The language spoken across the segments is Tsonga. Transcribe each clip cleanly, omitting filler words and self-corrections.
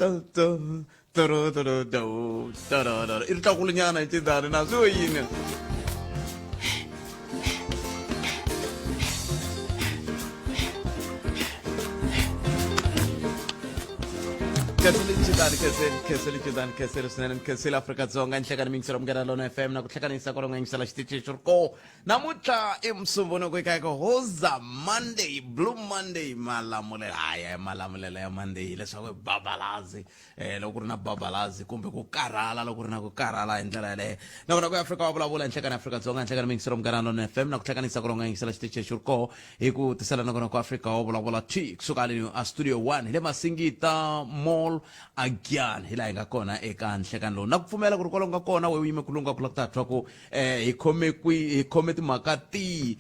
I ri tlakulinyana hi cidani na swi yini. Khenseli Chidani, khenseli, khenseli Chidani, khenseli swinene, ni khenseli Afrika-Dzonga, nhlekani mingiselo Munghana Lona FM na ku hlekanisa kwalomu nga yingisela xitichi xi ri ko. Namuntlha i Musumbhunuku eka eka Hoza Monday, Blue Monday, malamulela haya malamulela ya Monday hileswaku i babalazi loko ku ri na babalazi kumbe ku karhala loko ku ri na ku karhala hi ndlela yaleyo. Nakona ku ya Afrika wa vulavula nhlekani Afrika-Dzonga, nhlekani mingiselo Munghana Lona FM na ku hlekanisa kwalomu nga yingisela xitichi xi ri ko hi ku tisela nongonoko wa Afrika wo vulavula thi kusuka haleni a Studio 1 hi le Masingita Mall again hi laha hi nga kona eka nhlekani lowu na ku pfumela ku ri kwalomu nga kona we u yime ku lunga ku la ku ta twa ku hi khome kwi hi khome timhaka tihi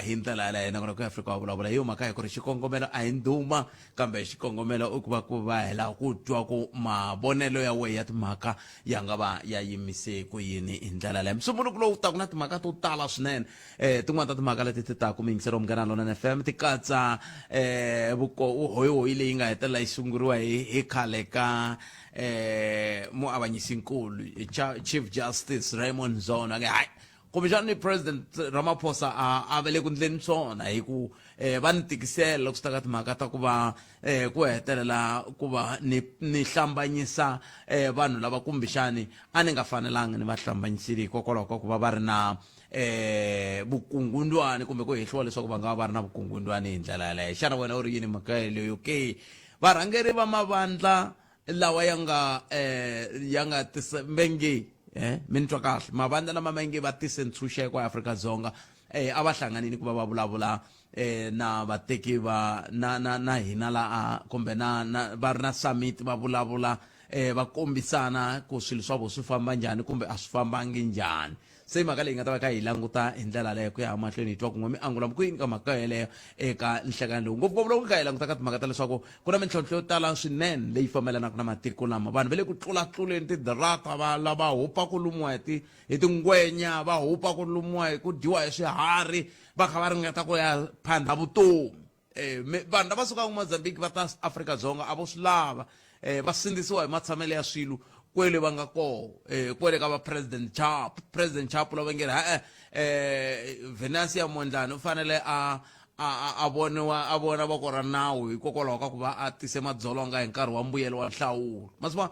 hi ndlela yaleyo nakona ku Afrika wa vulavula hi yo mhaka hi ku ri xikongomelo a hi ndhuma kambe xikongomelo i ku va ku va hi lava ku twa ku mavonelo ya wehe ya timhaka ya nga va ya yimise ku yini hi ndlela yaleyo musumbhunuku lowu taka na timhaka to tala swinene Tin'wana ta timhaka leti ti taka muyingiseri wa Munghana Lonene FM ti katsa hoyihoyi leyi nga hetelela yi sunguriwa hi khale ka muavanyisinkulu Chief Justice Raymond Zondo a nge hayi kumbexana ni President Ramaphosa a va le ku ndleni swona hi ku va ni tikisela loko swi ta ka timhaka ta ku va ku hetelela ku va ni hlambanyisa vanhu lava kumbexani a ni nga fanelangi ni va hlambanyisile hikokwalaho ka ku va va ri na vukungundwani kumbe ku hehliwa leswaku va nga va va ri na vukungundwani hi ndlela yaleyo. Xana wena u ri yini mhaka yeleyo ke? Varhangeri va mavandla lawa ya nga ya nga tisa ve nge mi ni twa kahle mavandla lama ma nge va tise ntshunxeko eAfrika-Dzonga a va hlanganile ku va va vulavula na vateki va na na na hina la kumbe na na va ri na summit va vulavula va kombisana ku swilo swa vona swi famba njhani kumbe a swi fambangi njhani. Se i mhaka leyi hi nga ta va kha hi languta hi ndlela yaleyo ku ya emahlweni hi twa kun'we mi angula ku yini ka mhaka yeleyo eka nhlekani lowu ngopfungopfu loko hi kha hi languta ka timhaka ta leswaku ku na mintlhontlho yo tala swinene leyi fambelanaka na matiko lama vanhu va le ku tlulatluleni tidarata va lava hupa ku lumiwa hi ti hi tingwenya va hupa ku lumiwa hi ku dyiwa hi swiharhi va kha va ringeta ku ya phandha vutomi. Vanhu lava sukaka Mozambique va ta Afrika-Dzonga a vo swi lava va sindzisiwa hi matshamelo ya swilo kwele va nga koho kwele ka va President Chapo President Chapo lava nge ri ha-e Venancio Mondlane u fanele a a a voniwa a vona voko ra nawu hikokwalaho ka ku va a tise madzolonga hi nkarhi wa mbuyelo wa nhlawulo ma swi vona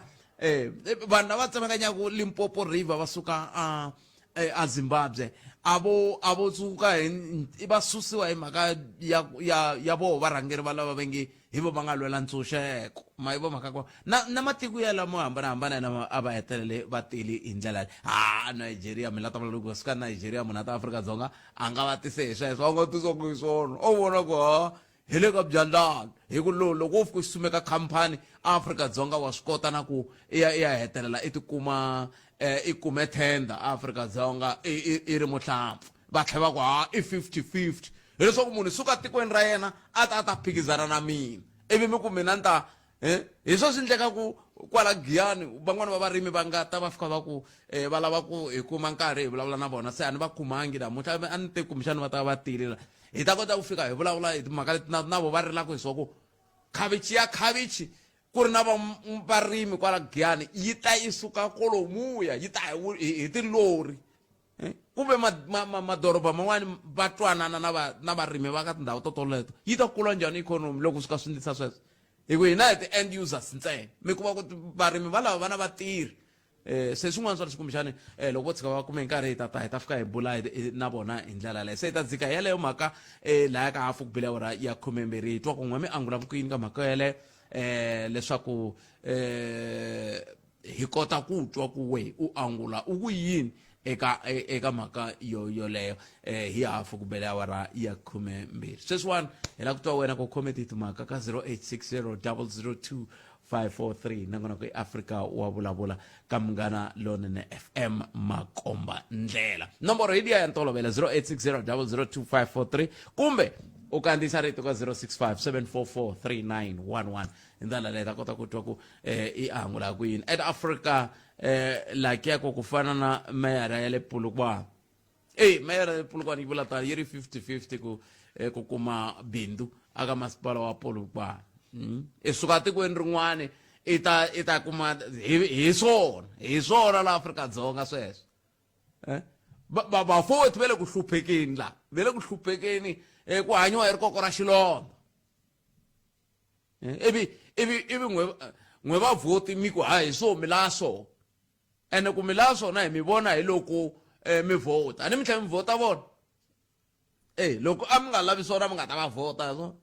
vanhu lava tsemakanyaka Limpopo River va suka a a Zimbabwe a vo a vo suka hi va susiwa hi mhaka ya ya ya voho varhangeri va lava va nge hi vo va nga lwela ntshunxeko ma yi vo mhaka ko na na matiko ya lamo hambanahambana lama a va hetelele va tele hi ndlela leyi ha Nigeria mi la ta vulavula ku suka Nigeria munhu a ta Afrika-Dzonga a nga va tise hi sweswo a nga tisiwanga hi swona o vona ku ha hi le ka byandlana hi ku lo loko wo fika u sumeka khampani Afrika-Dzonga wa swi kota na ku i ya i ya hetelela i tikuma i kume tender Afrika-Dzonga i ri muhlampfu va tlhela va ku ha i 50-50 hileswaku munhu suka tikweni ra yena a ta a ta phikizana na mina ivi mi ku mina ni ta hi swo swi endlekaku kwala Giyani van'wani va varimi va nga ta va fika va ku va lava ku hi kuma nkarhi hi vulavula na vona se a ni va kumangi namuntlha a ni te kumbexani va ta va tile la hi ta kota ku fika hi vulavula hi timhaka leti na na vo va rilaka hi swa ku khavichi ya khavichi ku ri na varimi kwala Giyani yi ta yi suka kolomuya yi ta hi tilori kumbe madoroba man'wani va twanana na va na varimi va ka tindhawu to toleto yi ta kula njhani ikhonomi loko swi ka swi ndlisa sweswo hi ku hina hi ti-end users ntsena mi kuma ku varimi va lava va na vatirhi se swin'wana swa leswi kumbexani loko vo tshika va kume nkarhi hi ta ta hi ta fika hi bula na vona hi ndlela yaleyo se hi ta dzika yeleyo mhaka laya ka hafu ku bile awara ya khumembirhi hi twa kun'we mi angula ku yini ka mhaka yeleyo leswaku hi kota ku twa ku we u angula u ku yini eka eka mhaka yo yoleyo hi hafu ku bele awara ya khumembirhi sweswiwani hi lava ku twa wena ku khome timhaka ka 0860 002 543 nakona ku Afrika wa vulavula ka Munghana Lonene FM makomba ndlela nomboro hi liya ya ntolovelo 0860 002 kumbe u kandziyisa rito ka 065 744 3911 hi ndlela leyi ta kota ku twa ku i angula ku yini at Africa like ku fana na meyara ya le Polokwane Eyi meyara ya Polokwane yi vula tani yi ri 50-50 ku ku kuma bindzu aka masipala wa Polokwane. I suka tikweni rin'wani i ta i ta kuma hi swona hi swona la Afrika-Dzonga sweswo eh? Vafowethu va le ku hluphekeni la va le ku hluphekeni eh, ku hanyiwa hi rikoko ra xilondza eh, ivi ivi ivi n'we n'we vavhoti mi ku ha hi swo mi lava swona ene ku mi lava swona hi mi vona hi loko eh, mi vhota a ni mi tlhela mi vhota vona e loko a mi nga lavi swona mi nga ta va vhota so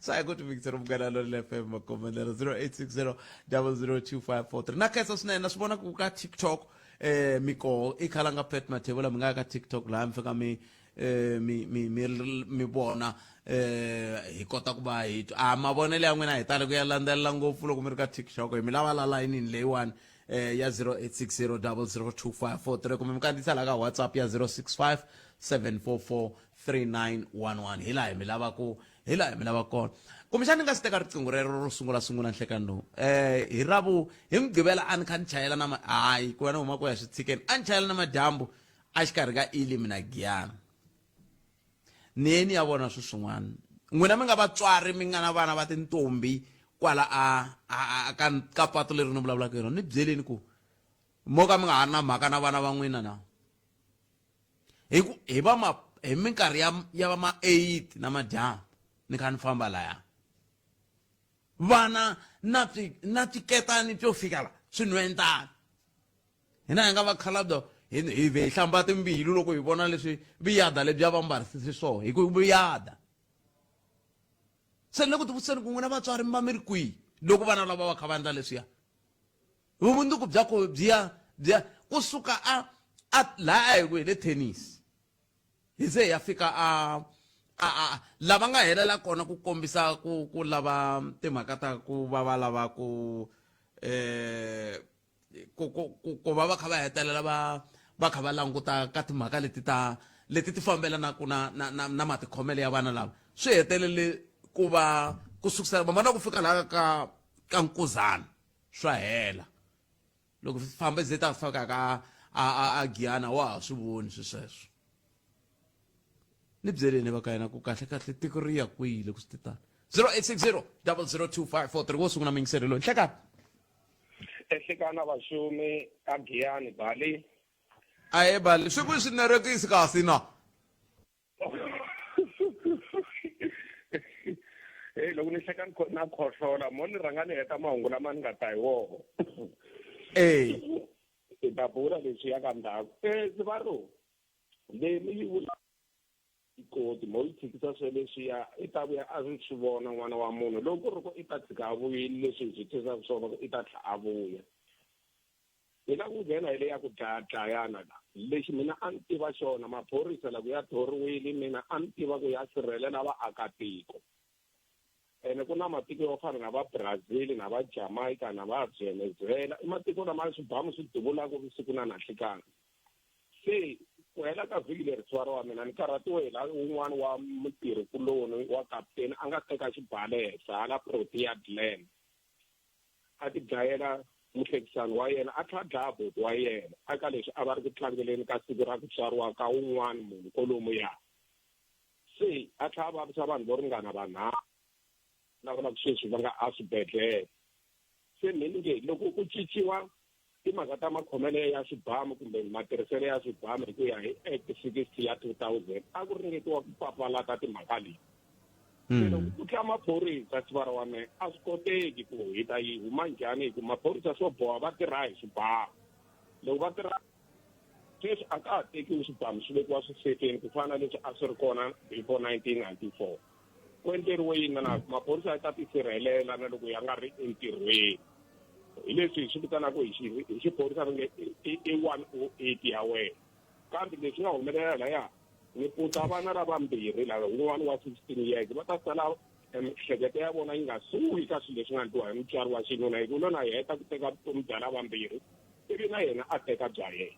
sa hi ku tivikisela munghana lonene fm makombendlela 0860 002543 na khensa swinene na swi vona ku ka tiktok eh mikoho i khalanga pet mathebula mi nga ya ka tiktok laha mi fika mi eh mi mi mi mi vona eh hi kota ku va hi twa a mavonelo ya n'wina hi tale ku ya landzelela ngopfu loko mi ri ka tiktok hi mi lava la layinini leyiwani eh, ya 0860 002543 kumbe mi kandziyisa laha ka whatsapp ya 065 744 3911 hi laha hi mi lava ku hi laha hi mi lava kona kumbexana ni nga si teka riqingho rero ro sungula sungula nhlekani lowu eh hi ravu hi mugqivela a ni kha ni chayela na hayi ku wena huma ku ya swi tshikeni a ni chayela na madyambu a xikarhi ka Elim na Giyani ni ye ni ya vona swi swin'wana n'wina mi nga vatswari mi nga na vana va tintombi kwala a a ka ka patu leri ni vulavulaka hi rona ni byeleni ku mo ka mi nga ha ri na mhaka na vana va n'wina na hi ku hi va ma hi minkarhi ya ya va ma 8 na madyambu ni kha ni famba laya vana na swi na swiketani swo fika la swinwentana hina hi nga vakhalabya hi hi ve hi hlamba timbilu loko hi vona leswi viyada lebyi a va mbarisise swona hi ku vuyada se ni le ku tivutiseni ku n'wina vatswari mi va mi ri kwihi loko vana lava va kha va endla leswiya vumundzuku bya ko byiya byiya kusuka a a laha a hi ku hi le tennis hi ze hi ya fika a a a lava nga helela kona ku kombisa ku ku lava timhaka ta ku va va lava ku eh ku ku ku ku va va kha va hetelela va va kha va languta ka timhaka leti ta leti ti fambelanaka na na na, na matikhomelo ya vana lava swi hetelele ku va ku sukusela va vona ku fika laha ka ka nkuzana swa hela loko fambe ze ta fika ka a a a giyana wa ha swi voni swi sweswo ni byeleni va ka yena ku kahle kahle tiko ri ya kwihi loko swi ti tano 0860 002543 wo sungula mingiselo loyi nhlekani Ehlekana vaxumi a Giyani Bali. Ahe Bali swi ku swi nerekisi kasi na. Hey loko ni hleka na khohlola mo ni rhanga ni heta mahungu lama ni nga ta hi woho. Eh. Hi ta bula leswi ya ka ndzhaku. Eh Sivaro leyi mi yi vula koti mo yi tshikisa swe leswiya i ta vuya a swi vona n'wana wa munhu loko ku ri ku i ta tshika a vuyile leswi hi swi twisaka swona ku i ta tlha a vuya hi la ku nghena hi le ya ku dlayadlayana la lexi mina a ni tiva xona maphorisa loko ya thoriwile mina a ni tiva ku ya sirhelela vaakatiko ene ku na matiko yo fana na va Brazil na va Jamaica na va Venezuela i matiko lama swibamu swi duvulaka vusiku na nanhlikani Se ku hela ka vhiki leri tswari wa mina ni karhatiwe hi la wun'wana wa mutirhi-kuloni wa kaputeni a nga teka xibalesa hala Protea Glen a ti dlayela muhlekisani wa yena a tlhela a dlaya buti wa yena eka leswi a va ri ku tlangeleni ka siku ra ku tswariwa ka wun'wana munhu kolomuya. Se a tlhela a vavisa vanhu vo ringana vanharhu lava na sweswi va nga eswibedhlele. Se me ni nge loko ku cinciwa timhaka ta makhomele ya swibamu kumbe matirhiselo ya swibamu hi ku ya hi Act 60 ya 2000 a ku ringetiwa ku papalata timhaka leti. Se loko ku tla maphorisa sivara wa mehe a swi koteki ku hi ta yi huma njhani hi ku maphorisa swo boha va tirha hi swibamu. Loko va tirha sweswi a ka ha tekiwi swibamu swi vekiwa swisefeni ku fana na leswi a swi ri kona before 1994. Ku endleriwe yini na maphorisa ya ta tisirhelela na loko ya nga ri entirhweni hi leswi hi swi vitanaka hi hi xiphorisa va nge i 108 ya wena kambe leswi nga humelela laya ni puta vana lavambirhi lava wun'wana wa 16 years va ta sala miehleketo ya vona yi nga suki ka swilo leswi nga endliwa hi mutswari wa xinuna hi ku lona heta ku teka vutomi bya lavambirhi ivi na yena a teka bya yena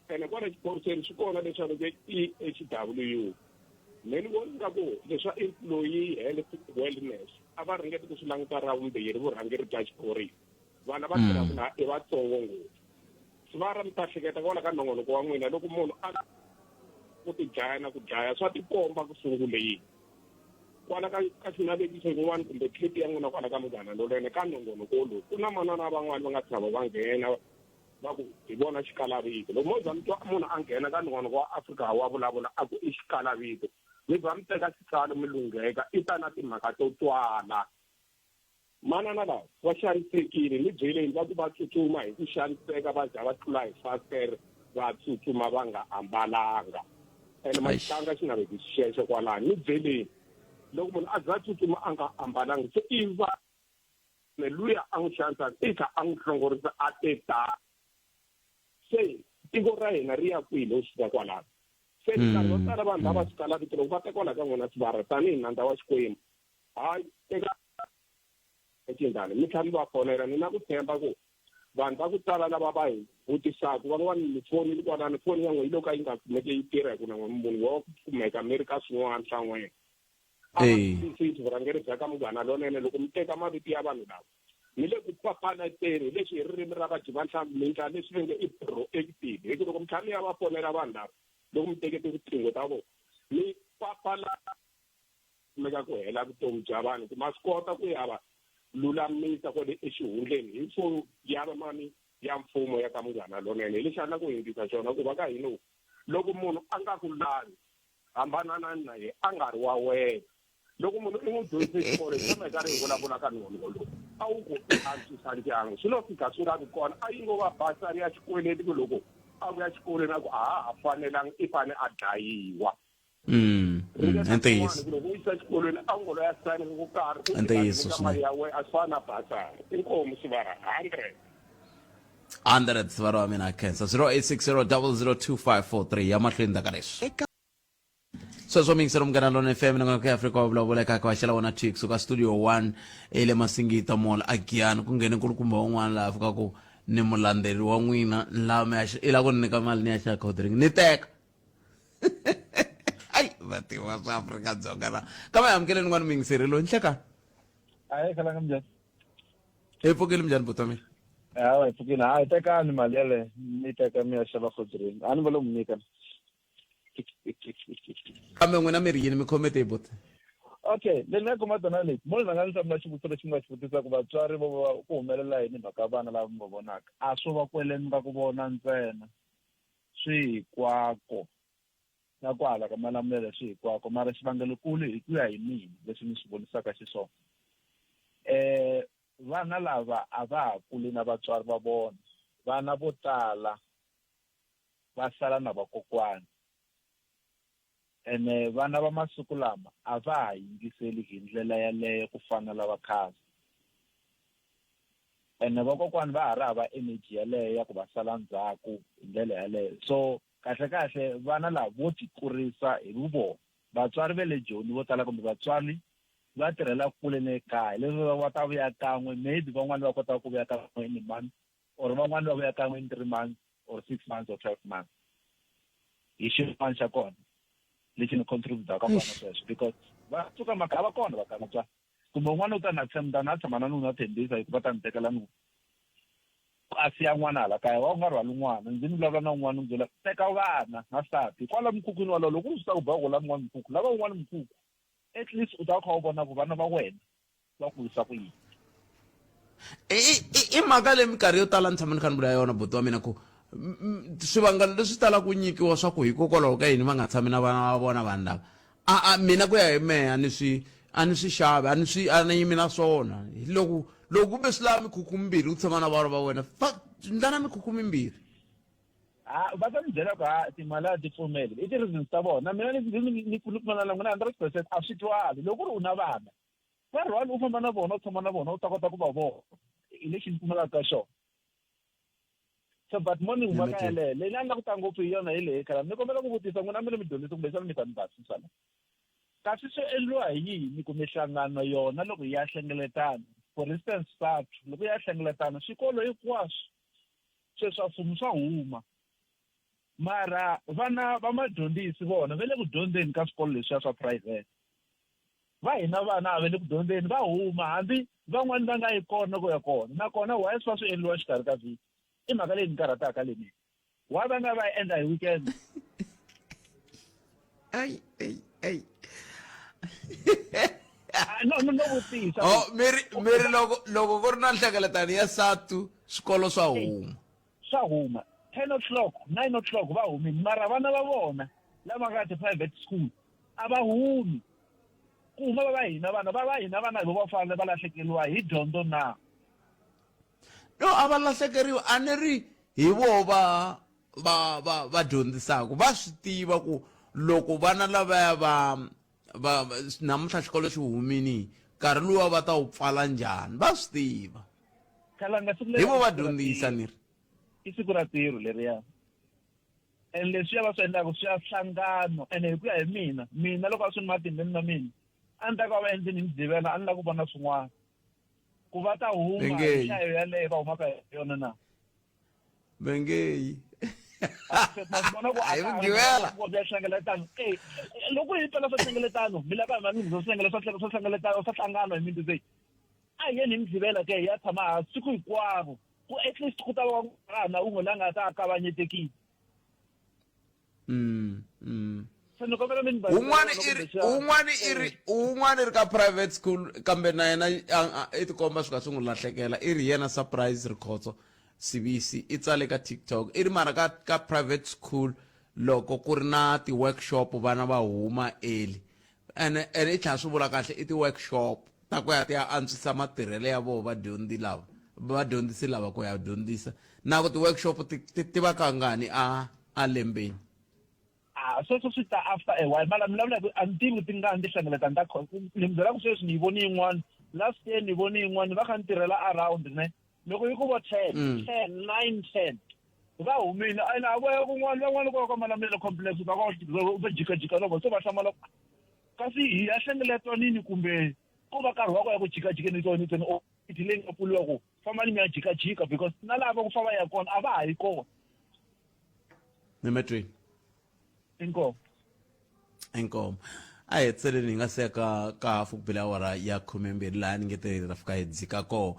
ene kwala xiphoriseni swi kona leswaku ke E H W Me ni vona ingaku leswa employee health wellness a va ringeti ku swi languta ra vumbirhi vurhangeri bya xiphorisa. Vanhu lava tirhaka laha i vatsongo ngopfu. Sivara mi ta hleketa kwala ka nongonoko wa n'wina loko munhu a ku tidlaya na ku dlaya swa tikomba ku sungule yini. Kwala ka xinavetiso xin'wana kumbe clip ya n'wina kwala ka Munghana Lonene ka nongonoko lowu ku na manana van'wani va nga tshama va nghena va ku hi vona xikalavito. Loko mo za mi twa munhu a nghena ka nongonoko wa Afrika wa vulavula a ku i xikalavito, mi za mi teka xitsalo mi lungheka i ta na timhaka to twala. Manana lava va xanisekile ni byeleni va ku va tsutsuma hi ku xaniseka va za va tlula hi fasitere va tsutsuma va nga ambalanga ene ma xitlanga xinavetiso xexo kwalano ni byeleni loko munhu a za tsutsuma a nga ambalanga se i va me luya a n'wi xanisaka i kha a n'wi hlongorisa a te ta se tiko ra hina ri ya kwihi loko swi fika kwalano se nkarhi wo tala vanhu lava swi kalavito loko va ta kwala ka n'wina sivara tanihi nandza wa Xikwembu hayi eka cindani mi tlhela mi va fonela ni na ku tshemba ku vanhu va ku tala lava va hi vutisaka van'wana mi fonile kwalano foni ya n'we yi lo ka yi nga kumeke yi tirha hi ku na munhu wa ku kumeka mi ri ka swin'wana swa n'wena a va twisisi vurhangeri bya ka Munghana Lonene loko mi teka mavito ya vanhu lava mi le ku papalateni leswi hi ririmi ra vadyi va nhlampfi mi ndla leswi va nge i proactive hi ku loko mi tlhela mi ya va fonela vanhu lava loko mi teke tiqingho ta vona mi papalata kumeka ku hela vutomi bya vanhu ku ma swi kota ku ya va lulamisa kwale exihundleni hi mfumo ya va mani ya mfumo ya ka Munghana Lonene hi lexi a na ku hindzisa xona ku va ka hina loko munhu a nga ku lavi hambananani na yena a nga ri wa wena loko munhu i n'wi dyondzise xikolo hi tshama hi karhi hi vulavula ka nongo lowu a wu ku i antswisa ndyangu swi lo fika swi nga vi kona a yi ngo va basari ya xikweleti ku loko a vuya xikolweni a ku a ha ha fanelanga i fane a dlayiwa. I ntiyiso. Loko u yisa exikolweni a wu ngo lo ya sayina ko karhi I ntiyiso swinene. mali ya wena a swi fani na basari inkomu sivara 100. 100 sivara wa mina khensa 0860002543 ya mahlweni ndzhaku ka leswi. Sweswo miyingiselo Munghana Lona FM nongonoko ya Afrika wa vulavula eka ka xela wona Twix kusuka studio 1 ele Masingita Mall a Giyani ku nghene nkulukumba un'wana laha fika ku ni mulandzeri wa n'wina ni lava mi ya i lava ku ni nyika mali ni ya xava cold drink ni teka ai vatiwa swa Afrika-Dzonga na kambe amukeleni n'wana muyingiseri loyi nhlekani Ahee khalanga minjhani? Hi pfukile minjhani buti wa mina? Hawa hi pfukile. Hayi tekani mali yaleyo mi teka mi ya xava cold drink. A ni va lo mi nyika. Kambe n'wina mi ri yini mi khome tihi buti? Okay, leyi ni nga kuma tona leti mo ni rhanga ni hlamula xivutiso lexi mi nga xi vutisa ku vatswari vo va ku humelela yini hi mhaka vana lava mi va vonaka. A swo va kweleni ka ku vona ntsena swi hikwako na kwahala ka Malamulele swi hikwako mara xivangelokulu hi ku ya hi mina leswi ni swi vonisaka xiswona vana lava a va ha kuli na vatswari va vona vana vo tala va sala na vakokwana ene vana va masiku lama a va ha yingiseli hi ndlela yaleyo ku fana lava khale ene vakokwani va ha ri hava energy yaleyo ya ku va sala ndzhaku hi ndlela yaleyo so kahle kahle vana lava vo ti kurisa hi vuvona vatswari va le Joni vo tala kumbe vatswari va tirhela kule ne kaya leswi va ta vuya kan'we maybe van'wani va kota ku vuya kan'we in a month or van'wani va vuya kan'we in 3 months or 6 months or 12 months. Hi xin'wana xa kona lexi ni contributaka kona sweswo because va suka makaya va kona va ka vatswari kumbe un'wana u ta na tshemba na tshama na nuna tshembisa hikuva ta ni tekela nuna a siya n'wana hala kaya wa u nga rhwali n'wana ndzi ni vulavula na un'wana ni byela teka vana na nsati kwala mukhukhwini walowo loko u swi ta ku ba ku lava un'wana mukhukhu lava un'wana mukhukhu at least u ta kha u vona ku vana va wena va kurisa ku yini. I mhaka leyi minkarhi yo tala ni tshama ni kha ni vula yona buti wa mina ku swivangelo leswi talaka ku nyikiwa swa ku hikokwalaho ka yini va nga tshami na vana va vona vanhu lava a a mina ku ya hi mehe a ni swi a ni swi xavi a ni swi a ni yimi na swona hi loko loko kumbe swi lava mikhukhu mimbirhi u tshama na vana va wena fa ndlana mikhukhu mimbirhi. Ha va ta mi byela ku ha timali a ti pfumeli i ti-reasons ta vona na mina ni ni ni ni pfumela na n'wina 100% a swi twali loko ku ri u na vana va rhwali u famba na vona u tshama na vona u ta kota ku va vona hi lexi ni pfumelaka ka xona so but morning huma ka yaleyo leyi ni a ni la ku ta ngopfu hi yona hi leyi khala ni kombela ku vutisa n'wina mi ri midyondzisi kumbexana mi ta mi basisa la kasi swi endliwa hi yini ku mihlangano yona loko yi ya hlengeletana for instance SADTU loko yi ya hlengeletana swikolo hinkwaswo se swa mfumo swa huma mara vana va madyondzisi vona va le ku dyondzeni ka swikolo leswiya swa private va hina vana a va le ku dyondzeni va huma hambi van'wani va nga yi kona ku ya kona nakona why swi va swi endliwa xikarhi ka vhiki i mhaka leyi ni karhataka leyi mina why va nga va yi endla hi weekend? Ai ai ai. Ah, no no no vutisa Oh, mi ri mi ri loko loko ku ri na nhlengeletano ya SATU swikolo swa huma. Swa huma 10 o'clock, 9 o'clock va humile, mara vana va vona lava nga ti-private school a va humi. Ku huma va va hina vana va va hina vana hi vo va fanele va lahlekeriwa hi dyondzo na? No, a va lahlekeriwi, a ni ri hi voho va va va va dyondzisaka va swi tiva ku loko vana lavaya va va namuntlha xikolo xi humini nkarhi luwa va ta wu pfala njhani, va swi tiva. Khalanga siku Hi leri vo i va siku ra dyondzisa ntirho. ni ri. I siku ra ntirho leriya. And leswiya va swi endlaka swi ya hlangano ene hi ku ya hi mina, mina loko a swi ni matimbeni ma mina a ni ta ka va endleni hi Mugqivela a ni lava ku vona swin'wana. Ku va ta huma hi Vengeyi. nhlayo yaleyo va humaka hi yona na? Vengeyi. Ma swi vona ku A hi a ka ha ri Mugqivela. na ya hlengeletano. E loko hi twela swa hlengeletano mi lava hi malunghisa swa swa hlengeletano swa hlangano hi minti a hi yeni hi Mugqivela ke hi ya tshama hansi siku hinkwaro ku at least ku ta va ku nga na un'we la nga ta a kavanyetekile. Se ni kombela mi ni Un'wana i ri un'wana i ri un'wana i ri ka private school kambe na yena i tikomba swi ka swi n'wi lahlekela, i ri yena Surprise Rikhotso Sibisi, i tsale ka TikTok i ri mara ka ka private school loko ku ri na ti-workshop vana va huma early ene ene i tlhela swi vula kahle i ti-workshop ta ku ya ti ya antswisa matirhelo ya voho vadyondzi lava vadyondzisi lava ku ya dyondzisa na ku ti-workshop ti ti ti va kangani a a lembeni. A sweswo swi ta after a while, mara mi vulavula hi ku a ni tivi ku tingani tihlengeletano ta ni mi byela ku sweswi ni yi voni yin'wana last year ni voni yin'wana va kha ni tirhela around ne loko yi ku vo 10 10 9 10 va humile ene a vuya kun'wana van'wana ko ka Malamulele complex u ta ka u ta jikajika loko se va hlamala kasi hi ya hlengeletwanini kumbe ko va nkarhi wa ku ya ku jikajikeni tona tona ofisi leyi nga pfuriwa ku fambani mi ya jikajika because na laha va ku famba ya kona a va ha yi kona. Ni Inkomu. Inkomu. A hi hetseleni hi nga se ya ka ka hafu ku bile awara ya khumembirhi laha ni nge te ra fika hi dzika koho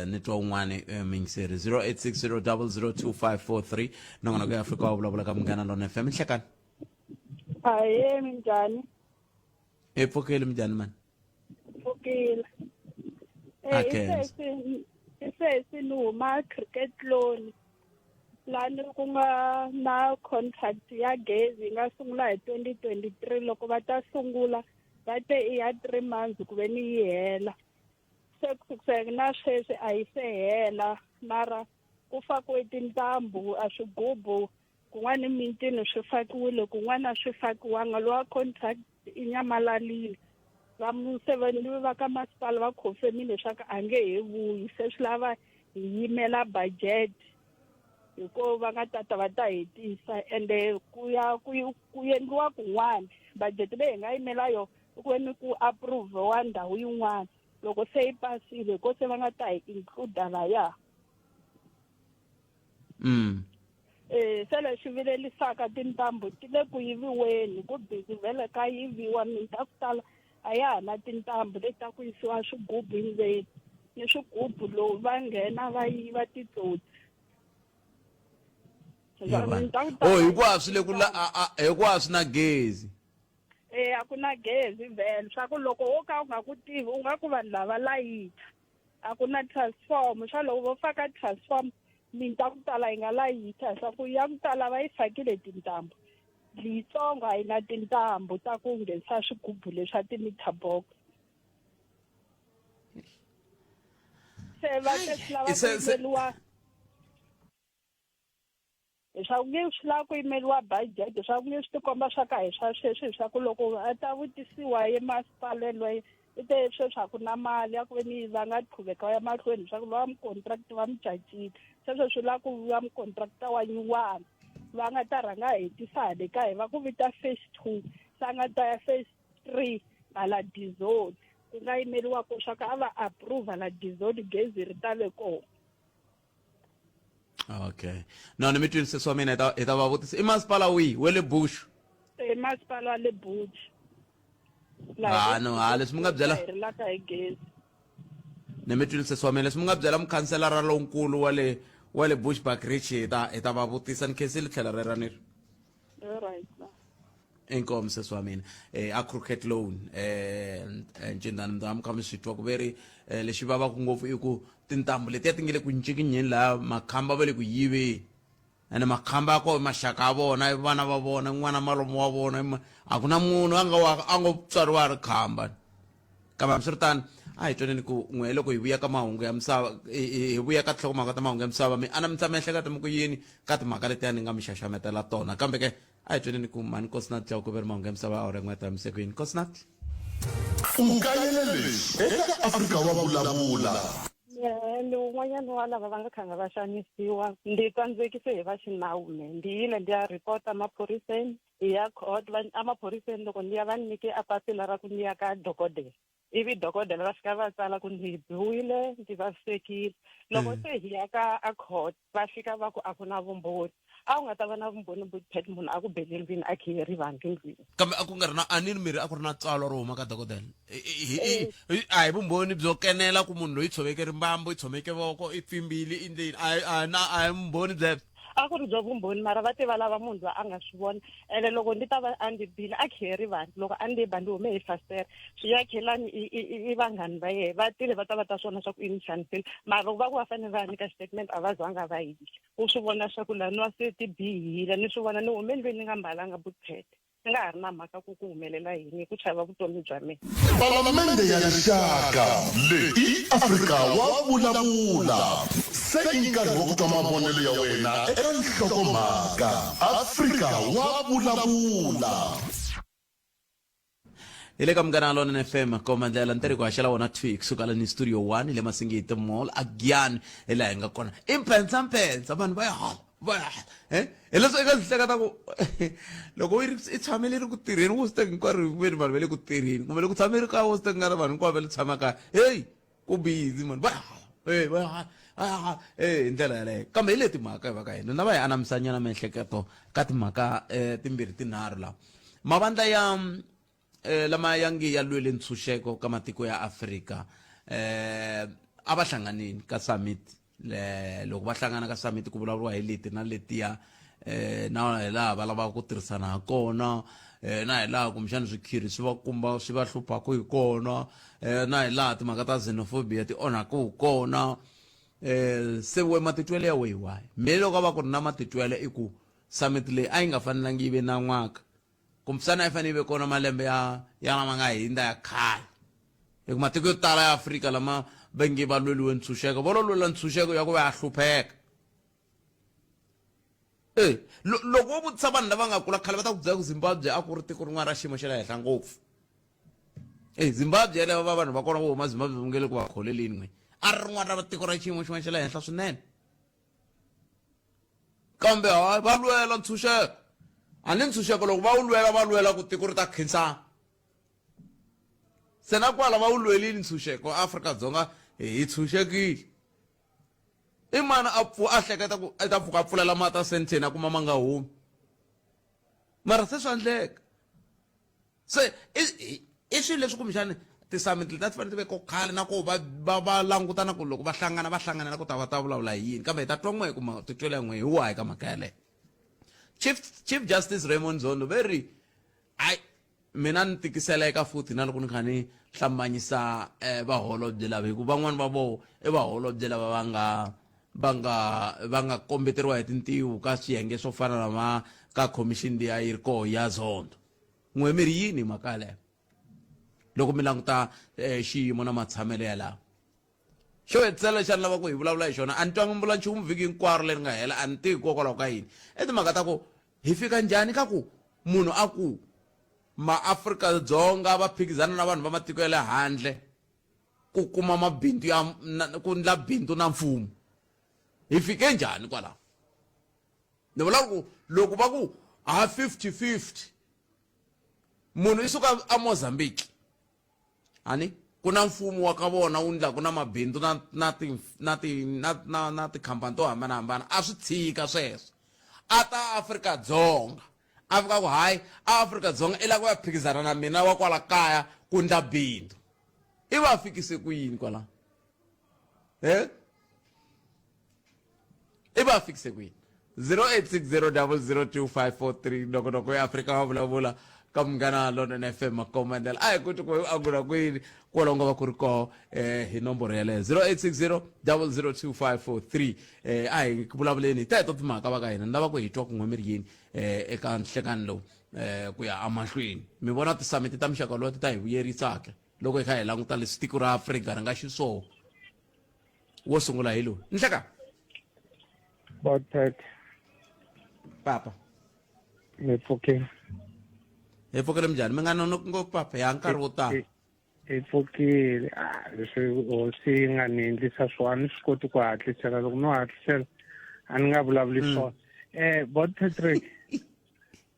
ni twa un'wani muyingiseri 0860002543 nongonoko ya Afrika wa vulavula ka Munghana Lona FM. Nhlekani. Ahee, minjhani? Hi pfukile, minjhani mani? Pfukile. A Eh, i khensa. sesi i sesi ni huma cricket loan lani ku nga na contract ya gezi yi nga sungula hi 2023 loko va ta sungula va te i ya 3 months ku ve ni yi hela se ku sukusela na sweswi a yi se hela mara ku fakiwe tintambu a swigubu kun'wana emitini swi fakiwile kun'wana a swi fakiwanga lowa contract i nyamalalile va museveni va ka masipala va confirmile leswaku a nge he vuyi se swi lava hi yimela budget hikuva va nga tata va ta hetisa ende ku ya ku ku endliwa kun'wana budget leyi hi nga yimela yona i ku veni ku approve-wa ndhawu yin'wana loko se yi pasile ko se va nga ta hi include laya. Eh se lexi vilelisaka tintambu ti le ku yiviweni ku busy vhele ka yiviwa miti ya ku tala a ya ha na tintambu leti ta ku yisiwa swigubu endzeni ni swigubu lowu va nghena va yiva titsotsi. Oh hikuva swi le ku la hikuva swi na gezi. Eh a ku na gezi vhele swa ku loko wo ka u nga ku tivi u nga ku vanhu lava layicha a ku na transform swa loko vo faka transform miti ya ku tala yi nga layicha swa ku ya ku tala va yi fakile tintambu leyitsongo a yi na tintambu ta ku nghenisa swigubu leswa ti-meter box se va se swi lava ku yimeriwa Leswaku nge swi lava ku yimeriwa budget, leswaku nge swi tikomba swa ka hi swa sweswi, leswaku loko a ta vutisiwa ye masipala yelweyo i te sweswi a ku na mali ya ku ve ni va nga qhuveka va ya mahlweni leswaku lowa mucontractor va mu cacile. Se sweswi swi lava ku va mucontractor wa nyuwana loyi a nga ta rhanga a hetisa hale ka hi va ku vita phase 2 se a nga ta ya phase 3 hala Dizoni ku nga yimeriwa ko swa ku a va approve la Dizoni gezi ri ta ve kona. Okay, no ni mi twile sesi wa mina, hi ta hi ta va vutisa i masipala wihi we le Bush? I masipala wa le Bush. Ha no ha leswi mi nga byela hi rilaka hi gezi. Ni mi twile sesi wa mina, leswi mi nga byela mukhanselara lonkulu wa le wa le Bushbuckridge hi ta hi ta va vutisa. Ni khensile tlhela rera ni ri. All right. Inkomu sesi wa mina a Crooked Loan ncindani mi ta mi kha mi swi twa ku ve ri lexi vavaka ngopfu i ku tintambu letiya ti nge le ku ncikinyeni laha makhamba va le ku yiveni ene makhamba ya kona maxaka ya vona i vana va vona n'wana malume wa vona a ku na munhu a nga wa a ngo tswariwa a ri khamba kambe hambiswiritano a hi twaneni ku n'we loko hi vuya ka mahungu ya misava hi vuya ka tinhlokomhaka ta mahungu ya misava mi anamisa miehleketo mi ku yini ka timhaka letiya ni nga mi xaxametela tona kambe ke a hi twaneni ku mhani Nkosinathi Chauke ve ri mahungu ya misava awara yin'we ya ta ku yini Nkosinathi. U kayele leswi eka Afrika wa Vulavula. Mehe ni wun'wanyana wa lava va nga khanga va xanisiwa. Ndzi tsandzekise hi va xinawu mehe. Ndzi yile ndzi ya report-a emaphoriseni, hi ya court. Va emaphoriseni loko ndzi ya va ni nyike a papila ra ku ndzi ya ka dokodela. Ivi dokodela va fika va tsala ku ndzi biwile, ndzi vavisekile. Loko se hi ya ka a court va fika va ku a ku na vumbhoni. A wu nga ta va na vumbhoni Boet munhu a ku bele ndlwini a khiye rivanti ndlwini. Kambe a ku nga ri na a ni ri mirhi a ku ri na tsalwa ro huma ka dokodela. A hi vumbhoni byo kenela ku munhu loyi tshoveke rimbambu, i tshomeke voko, i pfimbile, i ndleni. A na a hi vumbhoni byebyo. A ku ri byo vumbhoni mara va te va lava munhu loyi a nga swi vona ene loko ndi ta va a ndzi bile a khiye rivanti loko a ndzi ba ndzi hume hi fasitere swi ya khelani i i i vanghani va yehe va tile va ta va ta swona swa ku i ni xanisile mara loko va ku va fanele va ya nyika xitatimende a va zanga va yile u swi vona swa ku laniwa se ti bihile ni swi vona ni hume ndlwini ni nga mbalanga bootpad Ni nga ha ri na mhaka ku ku humelela yini hi ku chava vutomi bya mina. Palamende ya Rixaka, leyi i Afrika wa Vulavula. Se i nkarhi wa ku twa mavonelo ya wena eka nhlokomhaka. Afrika wa Vulavula. Hi le ka Munghana Lonene FM komba ndlela ni ku haxela wona thwi kusuka la ni studio 1 le Masingita Mall a Giyani hi laha hi nga kona i mphensa mphensa vanhu va ya hala va ya hala eh hi leswi eka ndzi hleketa ku loko yi ri i tshamele ri ku tirheni wo swi teka hinkwaro veni vanhu va le ku tirheni kumbe loko tshame ri kaya wo swi teka nga ri vanhu hinkwavo va le tshama kaya heyi ku busy mani va ya hala e va ya hala va ya hala e hi ndlela yaleyo kambe hi leti mhaka hi va ka hina na va hi anamisanyana miehleketo ka timhaka um timbirhi tinharhu laha mavandla ya um lama ya nge ya lwele ntshunxeko ka matiko ya Afrika um a va hlanganini ka summit le loko va hlangana ka summit ku vulavuriwa hi leti na letiya eh na hi laha va lavaka ku tirhisana ha kona eh na hi laha kumbexana swikhiri swi va kumba swi va hluphaka hi kona eh na hi laha timhaka ta xenophobia ti onhaka hi kona eh se we matitwele ya wehi wahi me loko a va ku ri na matitwele i ku summit leyi a yi nga fanelangi yi ve na n'waka kumbexana a yi fanele yi ve kona malembe ya ya lama nga hindza ya khale hi ku matiko yo tala ya Afrika lama va nge va lweliwe ntshunxeko vo lo lwela ntshunxeko ya ku va ya hlupheka e loko wo vutisa vanhu lava nga kula khale va ta ku byela ku Zimbabwe a ku ri tiko rin'wana ra xiyimo xa le henhla ngopfu e Zimbabwe yaleyo va vanhu va kona vo huma Zimbabwe va nge le ku va kholeleni n'we a ri rin'wana ra tiko ra xiyimo xin'wana xa le henhla swinene kambe hayi va lwela ntshunxeko a ni ntshunxeko loko va wu lwela va lwela ku tiko ri ta khinsana se na kwala va wu lwelile ntshunxeko Afrika-Dzonga hi tshunxekile i mani a pfu a hleketa ku a ta pfuka a pfulela mati a senteni a kuma ma nga humi mara se swa endleka se i i swilo leswi kumbexani ti-summit leti a ti fanele ti ve ko khale na ku va va va languta na ku loko va hlangana va hlangana na ku ta va ta vulavula hi yini kambe hi ta twa n'we ku matitwelo ya n'we hi wahi ka mhaka yaleyo chief justice Raymond Zondo ve ri hayi mina ni tikiseleka futhi na loko ni kha ni hlambanyisa eh, vaholobye lava hikuva van'wani va voho i vaholobye lava va nga va nga va nga kombeteriwa hi tintiho ka swiyenge swo fana na ma ka commission liya yi ri koho ya Zondo n'we mi ri yini hi mhaka yaleyo loko mi languta eh, xiyimo na matshamelo ya laha xo hetisela lexi a ni lava ku hi vulavula hi xona a ni twangi mi vula nchumu vhiki hinkwaro leri nga hela a ni tivi hikokwalaho ka yini i timhaka ta ku hi fika njhani ka ku munhu a ku maAfrika-Dzonga va phikizana na vanhu va matiko ya le handle ku kuma mabindzu ya ku ndla bindzu na mfumo hi fike njhani kwalaho ni vula ku loko va ku ha 50-50 munhu i suka a Mozambique ani ku na mfumo wa ka vona wu ndlaku na mabindzu na na ti na ti na na na tikhampani to hambanahambana a swi tshika sweswo a ta Afrika-Dzonga a fika ku hayi a Afrika-Dzonga i lava ku ya phikizana na mina wa kwala kaya ku ndla bindzu i va fikise ku yini kwalaho e i va fikise ku yini 0860002543 nongonoko ya Afrika wa vulavula. ka Munghana Lonene FM makombandlela a hi kuti ku angula kwini kwalaho nga va ku ri koho hi nomboro yaleyo 0860 002543. A hi vulavuleni hi teto timhaka va ka hina, ni lava ku hi twa kun'we mi ri yini eka nhlekani lowu ku ya emahlweni. Mi vona tisamiti ta muxaka lowu ti ta hi vuyerisa ke loko hi kha hi languta leswi tiko ra Afrika ri nga xiswona? Wo sungula hi lowu nhleka. Botpet. Papa. Hi pfukile. Hi pfukile, minjhani? Mi nga nonoki ngopfu papa, ya nkarhi wo tala. Hi pfukile. Ah, leswi hosi yi nga ni endlisa swona, a ni swi koti ku hatlisela. Loko no hatlisela a ni nga vulavuli swona. Bot Patrick,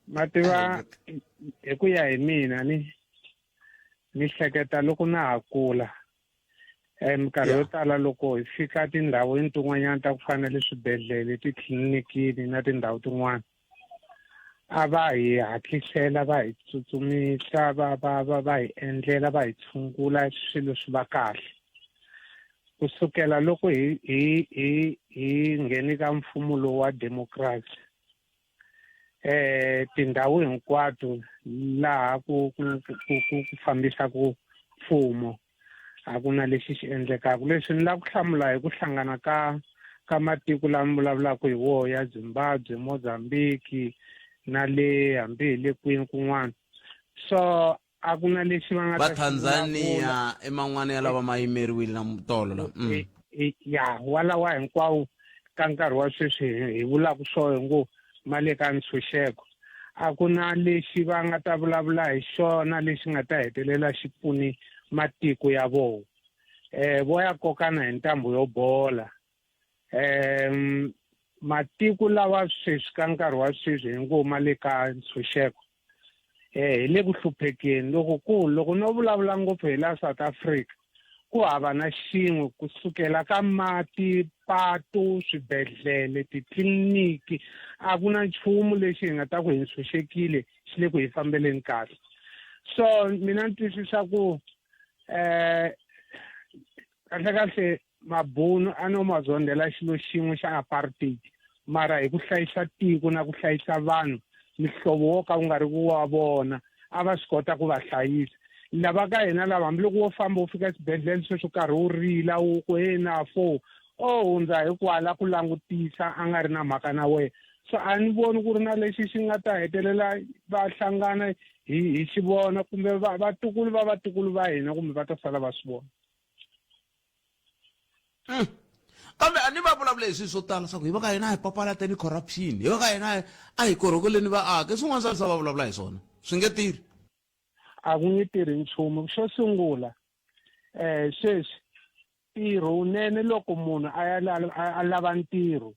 ma tiva, hi ku ya hi mina ni hleketa loko na ha kula, minkarhi yo tala loko hi fika tindhawini tin'wanyana ta ku fana na le swibedhlele, titlilinikini na tindhawu tin'wana, a va hi hatlisela, va hi tsutsumisa, va va va va hi endlela, va hi tshungula, swilo swi va kahle. Kusukela loko hi hi hi hi ngheni ka mfumo lowu wa democracy, tindhawu hinkwato laha ku ku ku ku ku fambisaku mfumo, a ku na lexi xi endlekaka. Leswi ni lava ku hlamula hi ku hlangana ka matiko lama vulavulaka hi woho ya Zimbabwe, Mozambique na le hambi hi le kwini kun'wana, so a ku na lexi va nga va Tanzania i man'wana ya lava ma yimeriwile na tolo la. Ya walawa hinkwawo ka nkarhi wa sweswi hi vulaka swo hi ngo ma le ka ntshunxeko, a ku na lexi va nga ta vulavula hi xona lexi nga ta hetelela xi pfuni matiko ya vona. Vo ya kokana hi ntambu yo bola. Matiko lawa sweswi ka nkarhi wa sweswi hi ngo ma le ka ntshunxeko, hi le ku hluphekeni lokukulu. Loko no vulavula ngopfu hi la South Africa, ku hava na xin'we, kusukela ka mati, patu, swibedhlele, titliliniki, a ku na nchumu lexi hi nga ta ku hi ntshunxekile, xi le ku hi fambeleni kahle. So mina ni twisisa ku kahle kahle mabunu a no ma zondela xilo xin'we xa apartheid, mara hi ku hlayisa tiko na ku hlayisa vanhu mihlovo wo ka wu nga ri ku wa vona, a va swi kota ku va hlayisa. Lava ka hina lava, hambiloko wo famba u fika exibedhlele sweswo karhi wu rila wu ku he na fo o hundza hikwala ku langutisa, a nga ri na mhaka na wena. So a ni voni ku ri na lexi xi nga ta hetelela va hlangana hi xi vona, kumbe vatukulu va vatukulu va hina kumbe va ta sala va swi vona. Kambe a ni va vulavula hi swilo swo tala swa ku hi va ka hina a hi papalateni corruption, hi va ka hina a hi korhokeleni vaaki, swin'wana swa leswi va vulavula hi swona swi nge tirhi. A ku nge tirhi nchumu. Xo sungula, sweswi ntirho wunene, loko munhu a ya a lava ntirho,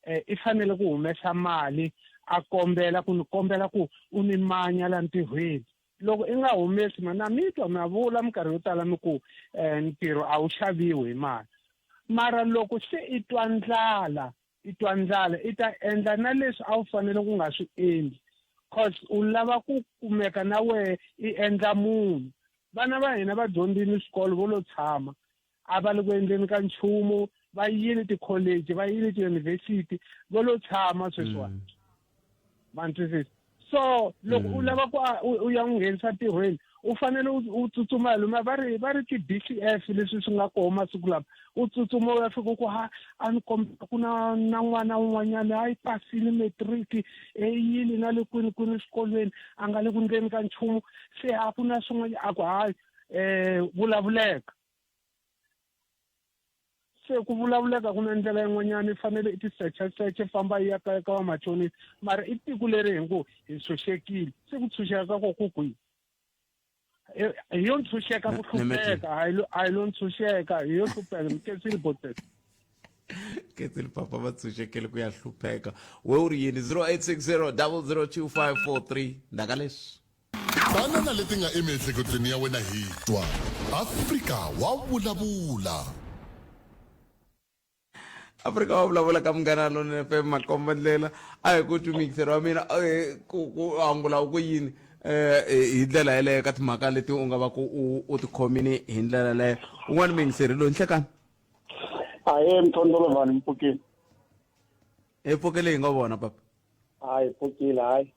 i fanele ku humesa mali, a kombela ku ni kombela ku u ni manya la ntirhweni. Loko i nga humesi mali, na mi twa ma vula minkarhi yo tala mi ku ntirho a wu xaviwi hi mali, mara loko se i twa ndlala, i twa ndlala, i ta endla na leswi a wu fanele ku nga swi endli, cause u lava ku kumeka na wehe i endla munhu. Vana va hina va dyondzile swikolo, vo lo tshama, a va le ku endleni ka nchumu, va yile tikholeji, va yile tiyunivhesiti, vo lo tshama sweswiwani. Ma ni twisisa? So loko u lava ku u ya n'wi nghenisa ntirhweni, u fanele u tsutsuma hi luma va ri ti-B C F leswi swi nga koho masiku lama, u tsutsuma u ya fika ku ha a ni kombela ku na n'wana un'wanyana a yi pasile matric, e yini na le kwini kwini swikolweni, a nga le ku ndleni ka nchumu, se a ku na swin'wana, a ku hayi, vulavuleka. Se ku vulavuleka ku na ndlela yin'wanyana, i fanele i ti secha secha, famba i ya ka vamachonisi, mara i tiko leri hi ngo hi ntshunxekile, se ku ntshunxeka ka ko ku kwihi? Hi yo ntshunxeka ku hlupheka, a hi lo ntshunxeka, hi yo hlupheka. Miketsile botete. Ketsile papa, va tshunxekele ku ya hlupheka. We u ri yini? 0860 002543 ndaka leswi. Tana na leti nga emiehleketweni ya wena hi twa. Afrika wa vulavula. Afrika wa vulavula ka Munghana Lonene FM makomba ndlela. A hi ku twi mixer wa mina, ku angula u ku yini hi ndlela yeleyo ka timhaka leti u nga va ku u ti khomini hi ndlela yeleyo. Un'wana mixer loyi, nhlekani. Ahe mthondolovhani, mpfukile. Hi pfukile, hi nga vona papa. Hayi, pfukile, hayi.